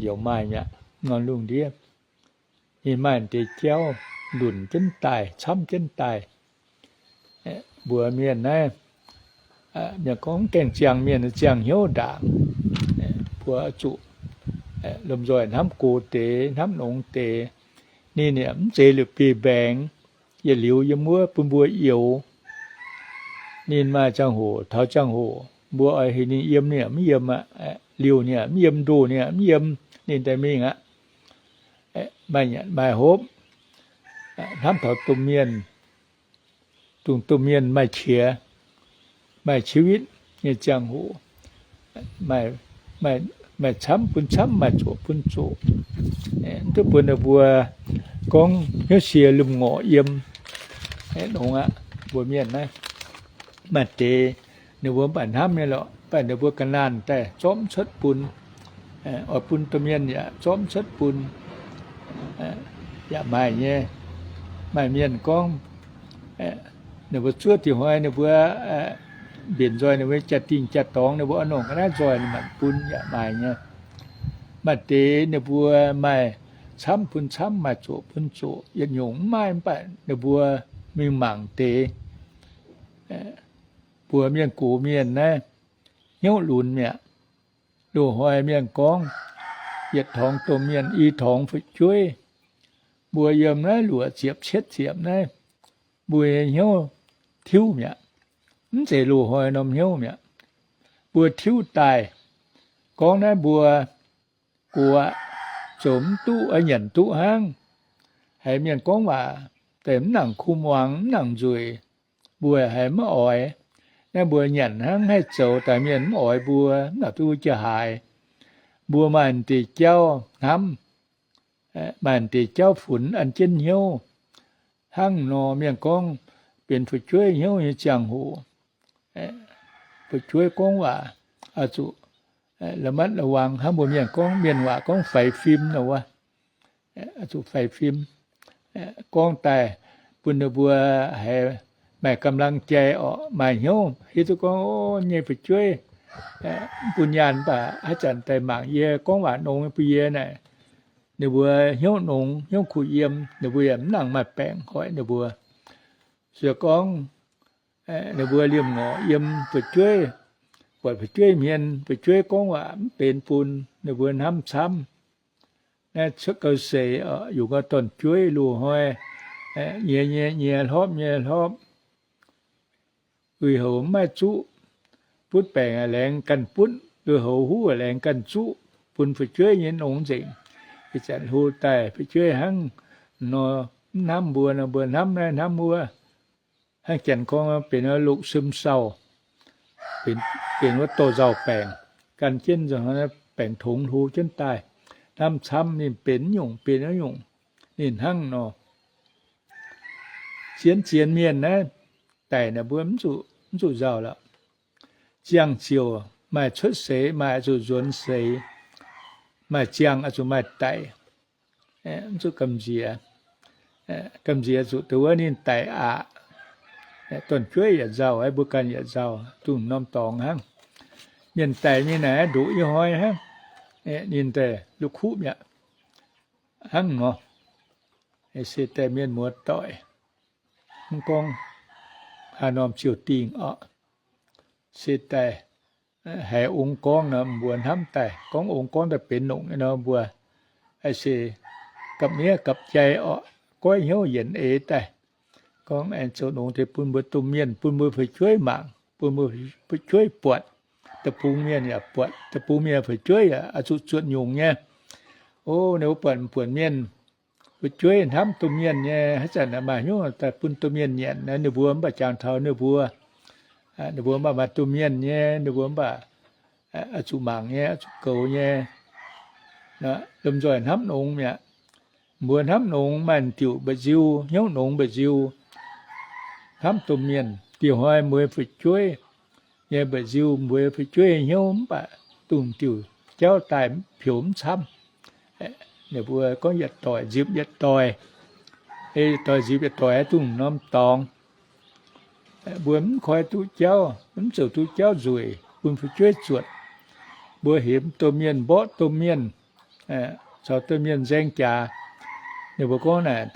youz maaih mi'aqv. Norm lungh ndiev ninh maaih deix jauv lunc jienv daaih, camv jienv daaih. Mbuo mienh naaiv, mienh gorngv gaengh ziangh mienh ziangh hnyouv ndaangc. Mbuo zuqc lomh nzoih hnamv gox deix, hnamv nongx deix. Ninh yaac mv zeiz liuz biei mbaengx, yietc liuz yiem wuov bun mbuo youx. Ninh maaih ziangh hoc taux ziangh hoc, mbuo oix heuc ninh yiem ninh yaac mv yiem aqv. Liouh ninh yaac mv yiem, ndoh ninh yaac mv yiem, ninh daaih mingh aqv. Maaih nyanc maaih hopv, hnamv taux domh mienh, dongh domh mienh maaih qiex, maaih ชีวิต nyei ziangh hoc, maaih camv bun camv, maaih zoqc bun zoqc. Mv duqv bun ninh mbuo gorngv hnyouv sie lomh ngorc yiem. Nongx aqv, mbuo mienh naaiv maaih deix ninh mbuo mv baac hnamv nyei lorqc, mv baac ninh mbuo ga'naanh daaih zorqv mv cuotv bun, oix bun domh mienh yaac zorqv mv cuotv bun, yaac maaih nyei. Maaih mienh gorngv, ninh mbuo zuov dih hnoi ninh mbuo mbenc nzoih ninh mbuo jaa-dingh jaa-dorngx, ninh mbuo oix nongc ga'naaiv nzoih ninh maanc bun yaac maaih nyei. Maaih deix ninh mbuo maaih camv bun camv, maaih zoqc bun zoqc, yietc nyungc mv maaih, mv baac ninh mbuo mingh mangc deix. Mbuo mienh gox mienh naaiv hnyouv lunx mi'aqv. Loz-hnoi mienh gorngv, yietc torngx domh mienh i torngx fu'jueiv. Mbuo yiem naaiv luoqc ziepc cietv ziepc naaiv, mbuo nyei hnyouv tiuv mi'aqv. Mv zeiz loz-hnoi norm hnyouv mi'aqv. Mbuo tiuv daaih, gorngv naaiv mbuo guoqv, zoux mv duqv, nyanc duqv hnangv. Haiz mienh gorngv waac deix mv nangc kuv muangx, mv nangc nzueic, mbuo haiz maiv oix. Naaiv mbuo nyanc hnangv, haih zoux daaih mienh mv oix mbuo, mv nangc duqv jiex haaix. Mbuo maaih deix jauv hnamv, maaih deix jauv funx an jienv hnyouv. Hnangv nor mienh gorngv benx fu'jueiv hnyouv nyei ziangh hoc, fu'jueiv gorngv waac oix zuqc la'matv la'wangx. Hnangv mbuo mienh gorngv, mienh waac gorngv faix fim nor wuov, oix zuqc faix fim. Gorngv daaih bun ninh mbuo haiz maaih กำลังใจ orqc, maaih hnyouv hiuv duqv gorngv, o, nyei fu'jueiv bun nyaanh mv baac haaix zanc daaih mangc yie, gorngv waac nongx bun yie naaic, ninh mbuo hnyouv nongx, hnyouv kuh yiem, ninh mbuo yaac mv nangc maaih baengc hoic ninh mbuo. Se gorngv ninh mbuo liemh ngorc yiem fu'jueiv, buatc fu'jueiv hmien, fu'jueiv gorngv waac mv benx bun ninh mbuo hnamv camv. Naaiv cuotv gau seix, yungz gau dorn-jueiv loz-hnoi, nyiex nyei nyiex, hlopv nyei hlopv, uix houx mv maaih zuqv, butv baengc laengz ganh butv, uix houx huv laengz ganh zuqv, bun fu'jueiv nyei nongx nzengc. Ih zanc hlo daaih fu'jueiv hnangv nor, mv hnamv mbuo nor, mbuo hnamv naaiv hnamv wuov. Hnangv janx gorngv benx lukv ซึมเศร้า, benx wuov dorh nzauh baengc, gan jienv baengc tongx hlo jienv daaih. Hnamv camv ninh benx nyungc benx nyungc, ninh hnangv nor. Zien-zien mienh naaiv daic naaic mbuo mv zuqc nzauh lorqc. Ziangh ziouc maaih cuotv seix, maaih oix zuqc nzuonx seix, maaih ziangh oix zuqc maaih daic. Mv zuqc gamh nziex. Gamh nziex zuqc dongh wuov ninh daic aqc. Dorn-jueiv yaac nzauh, mbuo ganh yaac nzauh, dongh norm dorngx hnangv. Mienh daic nyei naaic ndoqc i hnoi hnangv. Ninh daaih la'kuqv mi'aqv. Hnangv nor, se daaih mienh muoz-doic, mv gorngv haaix norm ziouc dingh orqc. Se daaih haiz ong gorngv nor, mbuo hnamv daaih gorngv ong gorngv daaih benx longc nor, mbuo se gapv miev gapv jai orqc, goiv hnyouv yienc eix daaih. Gorngv aengx zoux nongx deix bun mbuo domh mienh, bun mbuo fu'jueiv mangc, bun mbuo fu'jueiv buatc. Deic-bung mienh yaac buatc, deic-bung mienh fu'jueiv yaac oix zuqc zuotc nyungc nyei. O, ninh mbuo buatc buonc mienh fu'jueiv hnamv domh mienh nyei, haaix zanc maaih hnyouv daaih bun domh mienh nyanc, ninh mbuo mv baac jangx taux ninh mbuo, ninh mbuo mv baac maaih domh mienh nyei, ninh mbuo mv baac oix zuqc mangc nyei, oix zuqc goux nyei. Lomh nzoih hnamv nongx mi'aqv. Mbuo hnamv nongx maaih diuc mba'nziu, hnyouv nongx mba'nziu, hnamv domh mienh. Diuh hnoi mbuo fu'jueiv nyei mba'nziu, mbuo fu'jueiv hnyouv mv baac dongh diuc jauv daaih mv peux mv camv. Ninh mbuo gorngv yietc doic nzipc yietc doic, yietc doic nzipc yietc doic, dongh norm dorngx. Mbuo mv koi duqv jauv, mv zoux duqv jauv nzueic bun fu'jueiv zuotc. Mbuo hemx domh mienh, mborqv domh mienh, caux domh mienh nzaeng jaax. Ninh mbuo gorngv naaic,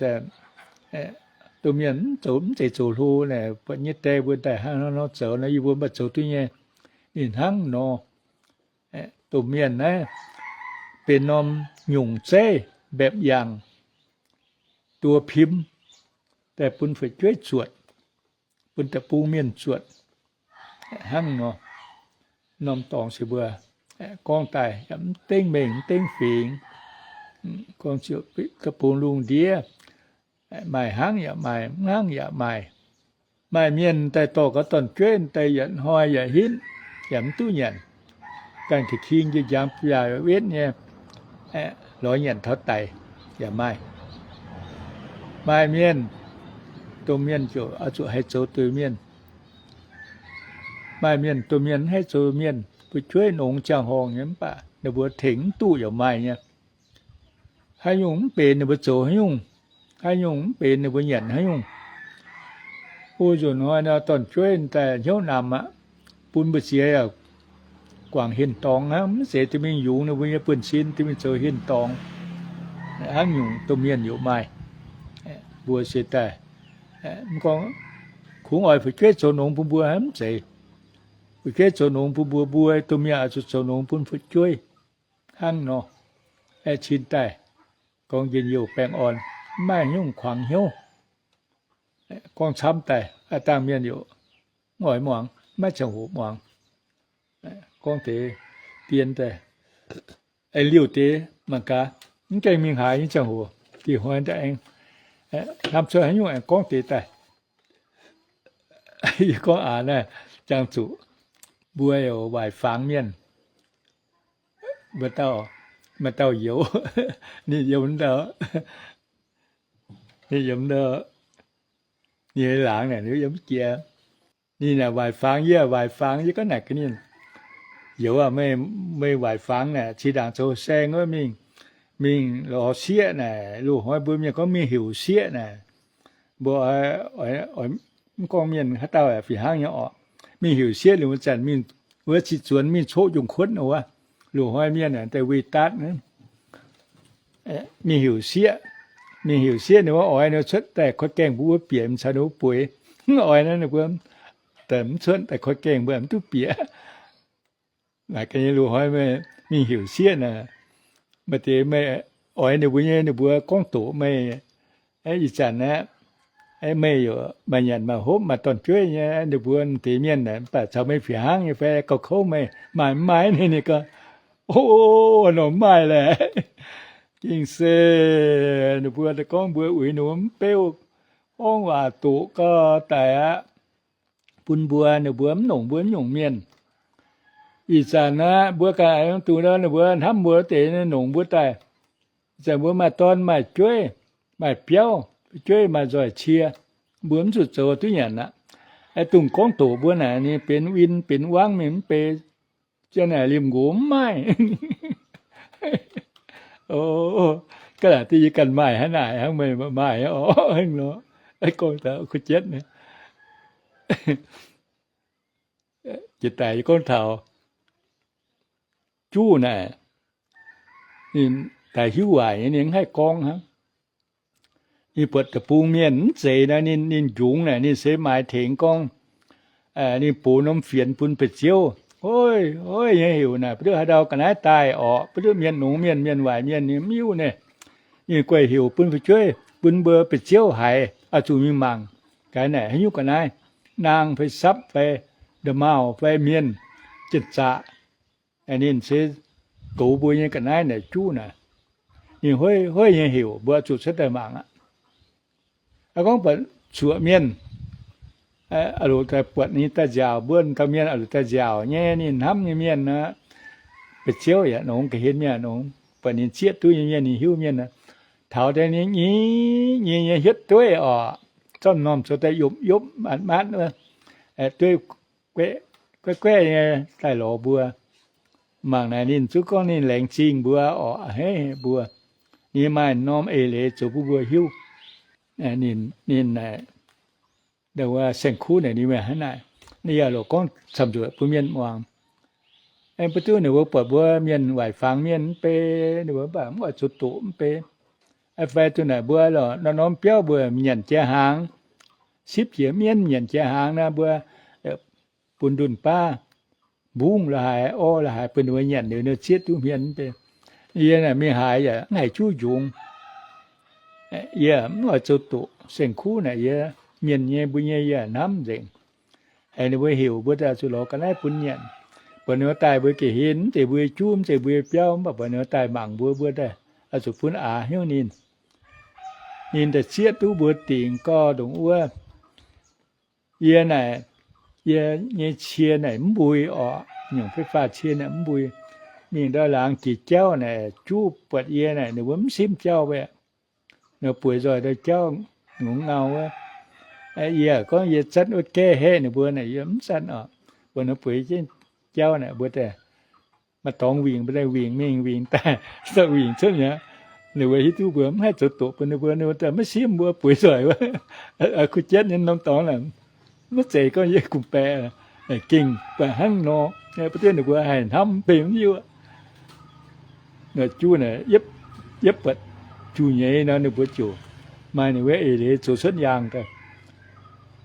domh mienh mv zoux, mv zeiz zoux hlo naaic, buatc nyei die mbuo daaih hnangv nor zoux nor, yie mbuo mv baac zoux duqv nyei. Ninh hnangv nor, domh mienh naaiv benx norm nyungc zeiv mbaeqc yangh, duoh pim daaih bun fu'jueiv zuotc, bun deic-bung mienh zuotc. Hnangv nor, norm dorngx se mbuo gorngv daaih yaac mv dengv mengh mv dengv fingx, gorngv ziouc deic-bung lungh ndiev, maaih hnangv yaac maaih, mv hnangv yaac maaih. Maaih mienh daaih dorh gaux dorn-jueiv daaih yietc hnoi yaac hinv, yaac mv duqv nyanc. Ganh ga'king njang-njang biaac wetv nyei, lorz nyanc taux daic yaac maaih. Maaih mienh, domh mienh ziouc oix zuqc haih zoux deix mienh. Maaih mienh, domh mienh mv haih zoux mienh, fu'jueiv nongx ziangh horngh nyei mv baac ninh mbuo tengx mv duqv yaac maaih nyei. Haaix nyungc mv benx ninh mbuo zoux haaix nyungc, haaix nyungc mv benx ninh mbuo nyanc haaix nyungc. O, nzunc hnoi nor dorn-jueiv daaih hnyouv namx aqv, bun mbu'ziex yaac guangc hien dorngx hnangv, mv zeiz dorh mingh yungz ninh mbuo nyei buonv-sin, dorh mingh zoux hien dorngx. Hnangv nyungc domh mienh yaac maaih. Mbuo se daaih mv gorngv kungx oix fu'jueiv zoux nongx bun mbuo hnangv, mv zeiz. Fu'jueiv zoux nongx bun mbuo, mbuo domh mienh oix zuqc zoux nongx bun fu'jueiv. Hnangv nor, cin daaih gorngv njien-youh baengh orn, mv maaih nyungc kuangx hnyouv. Gorngv camv daaih, dangh mienh yaac mv oix muangx, maiv ziangh hoc muangx. Gorngv deix dien daaih, liouh deix mangc gaax, mv gaengh mingh haaix nyei ziangh hoc, dih hnoi daaih aengx hnamv cuotv haaix nyungc aengx gorngv deix daaih. Yie gorngv aac naaiv, jangx zuqc mbuo yoc waaic fangx mienh, mbuo dauh, maaih dauh youz, ninh yiem, ninh yiem, ninh laangz naaic, ninh yiem jiex. Ninh naaic waaic fangx yie, waaic fangx yie, gorngv naaic gaax ninh, youz aac, meih waaic fangx naaic, zinh ndaangc zoux saeng wuov mingh, mingh lorz sieqv naaic, loz-hnoi mbuo mienh gorngv mingh heuc sieqv naaic, mbuo oix, mv gorngv mienh haaix dauh fih hnangv nyei orqc, mingh heuc sieqv liuz wuov zanc mingh, wuov ziqc zuonx mingh coqv njongc kuotv wuov, loz-hnoi mienh daaih weih daatv, mingh heuc sieqv, mingh heuc sieqv ninh wuov oix ninh cuotv daaih korv gaengh mbuo wuov bieqc, mv caux ninh wuov bueix, mv oix naaiv ninh mbuo daaih mv cuotv daaih korv gaengh mbuo mv duqv bieqc. Naaic ga'naaiv loz-hnoi meih mingh heuc sieqv naaic, maaih deix meih oix ninh mbuo nyei, ninh mbuo gorngv doqc meih, ih zanc aeqv, meih yaac maaih nyanc maaih hopv maaih dorn-jueiv nyei, ninh mbuo deix mienh mv baac caux meih fih hnangv nyei fai gauh kouv meih, maaih mv maaih? Ninh, ninh gorngv, O, nor mv maaih laeh. Gengh se ninh mbuo gorngv mbuo uix ninh mbuo mv beuv, gorngv waac doqc gau daic aqv, bun mbuo, ninh mbuo mv nongc mbuo mv nyungc mienh. Ih zanc aqv, mbuo ganh aengx dungx ninh mbuo hnamv mbuo deix nongc mbuo daaih. Ih zanc mbuo maaih dorn maaih jueiv, maaih biauv, jueiv maaih nzoih cie, mbuo mv zuqc zoux duqv nyanc aqv. Dongh gorngv doqc mbuo naaic ninh benx win benx wangv mingh mv bei, ziang naaic limh nqox mv maaih. O, ga'naaiv deix yie ganh maaih hnangv naaic hnangv, meih maaih orqc, hengx nor. Gorngv taux kuv jietv, jiex daaih yie gorngv taux juv naaic, ninh daaih hiuv waaic nyei, ninh mv haih gorngv hnangv. Ninh buatc deic-bung mienh mv zeiz naaic, ninh, ninh njungx naaic, ninh se maaiz tengx gorngv, ninh box norm fienx bun ba'ziouv, Oi, oi, nyei heuc naaic, ba'duqv haaix ndau ga'naaiv daaih orqc, ba'duqv mienh nongx mienh, mienh waaic mienh, ninh mv hiuv naaic. Ninh guaih heuc bun fu'jueiv, bun mbuo ba'ziouv haiz, oix zuqc mingh mangc gaax naaic haaix nyungc ga'naaiv, naang fai sapv fai nda'maauh fai mienh, janx-zaqc. Ninh se goux mbuo nyei ga'naaiv naaic juv naaic. Ninh hueiv hueiv nyei heuc, mbuo zuqc cuotv daaih mangc aqv. Gorngv buatc zuoqc mienh, oix longc daaih buatc ninh daaih nziaauc, mbuo dauh mienh oix longc daaih nziaauc nyei, ninh hnamv nyei mienh aqv, ba'ziouv yaac nongx, ga'hlen mienh yaac nongx, buatc ninh zieqv duqv nyei mienh, ninh hiuv mienh aqv, taux deix ninh nyei, nyei, nyei hietv dueiv orqc, zorqv m'normh zoux daaih yopv yopv matv matv wuov, dueiv guaeqv guaeqv nyei daaih lorz mbuo. Mangc naaic ninh zungv gorngv ninh laengz zingh mbuo orqc, a'hneiv mbuo. Ninh maaih norm eix leiz zoux bun mbuo hiuv. Ninh, ninh, wuov saeng-kuv naaic ninh mienh hnangv naaic, ninh yaac lorqc gorngv camv nzueic bun mienh muangx. Mv baac duqv ninh mbuo buatc mbuo mienh waaic fangx mienh mv bei, ninh mbuo mv baac mv oix zoux doqc mv bei. Fai duqv naaic mbuo lorqc norm norm biauv mbuo nyanc jiex hnaangx, sipv jiex mienv nyanc jiex hnaangx naaic mbuo bun ndunh baav mbungv la'haaix, orv la'haaix bun ninh mbuo nyanc liuz, ninh zieqv duqv hmien mv bei. Yie naaic mingh haaix yaac mv haiz juv njungx. Yie mv oix zoux doqc saeng-kuv naaic, yie mienh nyei mbuo nyei yie hnamv nzengc. Haiz ninh mbuo heuc mbuo daaih zuqc lorz ga'naaiv bun nyanc. Buatc ninh mbuo daaih mbuo ga'hlen, mv zeiz mbuo juv, mv zeiz mbuo biauv, mv baac buatc ninh mbuo daaih mangc mbuo, mbuo daaih oix zuqc bun aax hnyouv ninh. Ninh daaih zieqv duqv mbuo dingc gorx ndongc wuov. Yie naaic, yie nyei cie naaic mv mbui orqc, nyungc fei faah cie naaic mv mbui. Mingh ndau laangz jiex jauv naaic, juv buatc yie naaic, ninh mbuo mv simv jauv wuov. Ninh bueix nzoih ndau jauv, nungx ngau wuov. Yie gorngv yie zanv wuov gaeqv haeqv ninh mbuo naaic, yie mv zanv orqc. Mbuo ninh bueix jienv jauv naaic, mbuo daaih maaih dorngx wingc, mbuo daaih wingc mingh wingc daaih, daaih wingc cuotv mi'aqv. Ninh mbuo hiuv duqv mbuo mv haih zoux doqc bun ninh mbuo, ninh mbuo daaih maiv simv mbuo bueix nzoih wuov. Kuv jienv nyei norm dorngx naaic, maiv zeiz gorngv yie gong-baeqc, gengh baac hnangv nor, ba'deix ninh mbuo haih hnamv mv bei mv hiuv. Juv naaic, yietv buatc juv nyeiz nor, ninh mbuo ziouc maaih ninh mbuo eix leiz zoux cuotv yaangh daaih,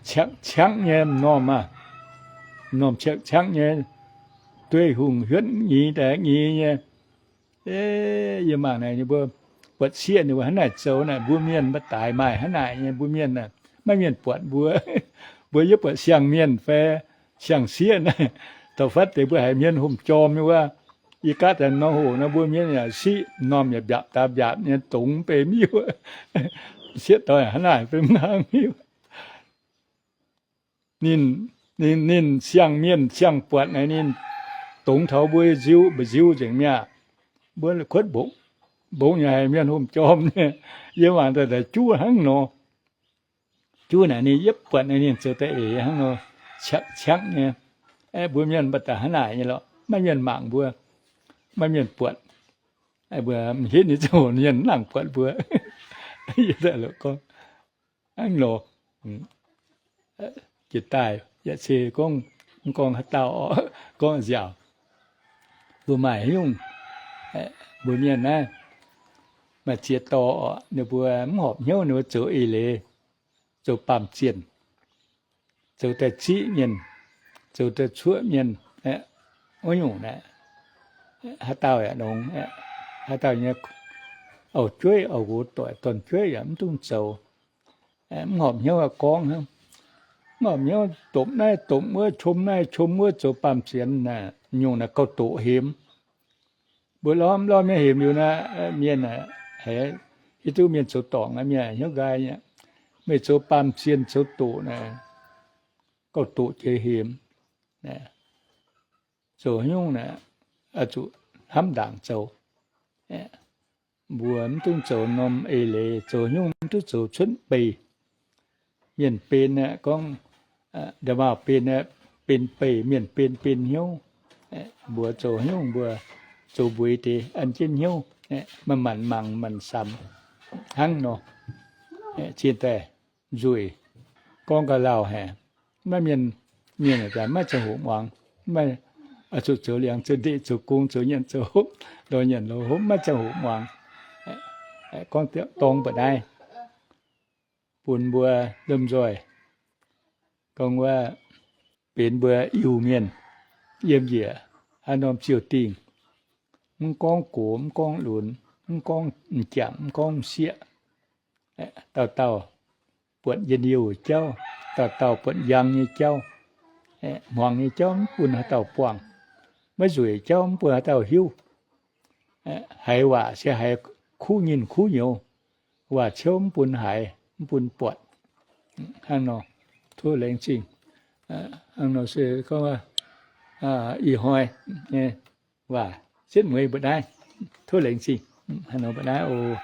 ciangv ciangv nyei m'normh aah, m'normh ciangv ciangv nyei, dueiv hungh hiuotv nyiz daaih nyiz nyei. Yie mangc naaic ninh mbuo buatc sieqv ninh mbuo hnangv naaic zoux naaic, mbuo mienh mv baac daaih maaih hnangv naaic nyei, mbuo mienh aah, maiv mienh buatc mbuo. Mbuo yie buatc siang-mienh fai siang-sieqv naaiv, taux fatv deix mbuo haiz hmien humh jorm nyei wuov. Yie gaatv daaih norm hoc nor mbuo hmien yaac siqv, m'normh yaac mbiaapc daaih mbiaapc nyei, dongz mv bei miuv. Sieqv doic hnangv naaic fai mv hnangv miuv. Ninh, ninh, ninh siang-mienh siang-buatc naaic ninh dongz taux mbuo nziu, mba'nziu nzengc mi'aqv. Mbuo kuotv mbongx, mbongx nyei haiz hmien humh jorm nyei. Yie mangc daaih juv hnangv nor. Juv naaic ninh yietv buatc naaic ninh zoux daaih eix hnangv nor, ciangv ciangv nyei. Aeqv, mbuo mienh mv baac daaih hnangv naaic nyei lorqc, maiv mienh mangc mbuo, maiv mienh buatc. Aeqv, mbuo m'hitv ninh ziouc mienh mv nangc buatc mbuo. Yie daaih lorqc gorngv hnangv nor. Jiex daaih yaac se gorngv, mv gorngv haaix dauh oc, gorngv nziaauc. Mbuo maaih haaix nyungc, mbuo mienh naaiv maaih ziex dorh oc, ninh mbuo mv horpc hnyouv ninh mbuo zoux eix leiz, zoux baamh zienh, zoux daaih ziqv mienh, zoux daaih cuoqv mienh, wuov nyungc naaic. Haaix dauh yaac longx, haaix dauh nyei auv-jueiv auv-nqox doic dorn-jueiv yaac mv dungx zoux. Mv horpc hnyouv gorngv hnangv. Mv horpc hnyouv dopc naaiv dopc wuov, qom naaiv qom wuov, zoux baamh zienh naaic, nyungc naaic gauh doqc hemx. Mbuo lorz lorz mienh hemx liuz naaic, mienh aeqv, hiuv duqv mienh zoux dorngc, mienh hnyouv nqaai. Meih zoux baamh zienh zoux doqc naaic, gauh doqc jiex hemx. Zoux haaix nyungc naaic, zuqc hnamv ndaangc zoux. Mbuo mv dungx zoux norm eix leiz, zoux haaix nyungc mv duqv zoux cuotv beih. Mienh benx aeqv, gorngv nda'maauh benx aeqv, benx beih, mienh benx benx hnyouv. Mbuo zoux haaix nyungc mbuo zoux mbueix deix an jienv hnyouv, maaih manc mangc manc samx hnangv nor. Cienh daaih nzueic, gorngv ga'lauh haic. Maiv mienh, mienh daaih maiv ziangh hoc muangx. Maiv zuqc zoux liangx zoux ndeic zoux gong zoux nyanc zoux hopv, lorz nyanc lorz hopv maiv ziangh hoc muangx. Gorngv dorng mba'naaiv bun mbuo lomh nzoih, gorngv wuov benx mbuo Iu-Mienh yiem njiec haaix norm ziouh dingh, mv gorngv gox mv gorngv lunx, mv gorngv m'jangc mv gorngv m'sieqv, dauh dauh buatc njien-youh jauv, dauh dauh buatc njang nyei jauv. Hmuangx nyei jauv mv bun haaix dauh buangh, maiv nzueic jauv mv bun haaix dauh hiuv. Haiz waac se haiz kuv nyinh kuv nyouz, waac ciouv mv bun haiz mv bun buatc. Hnangv nor, tov laengz zingh. Hnangv nor se gorngv ih hnoi nyei waac setv mueiz mbuo naaiv, tov laengz zingh. Hnangv nor mbuo naaiv oc.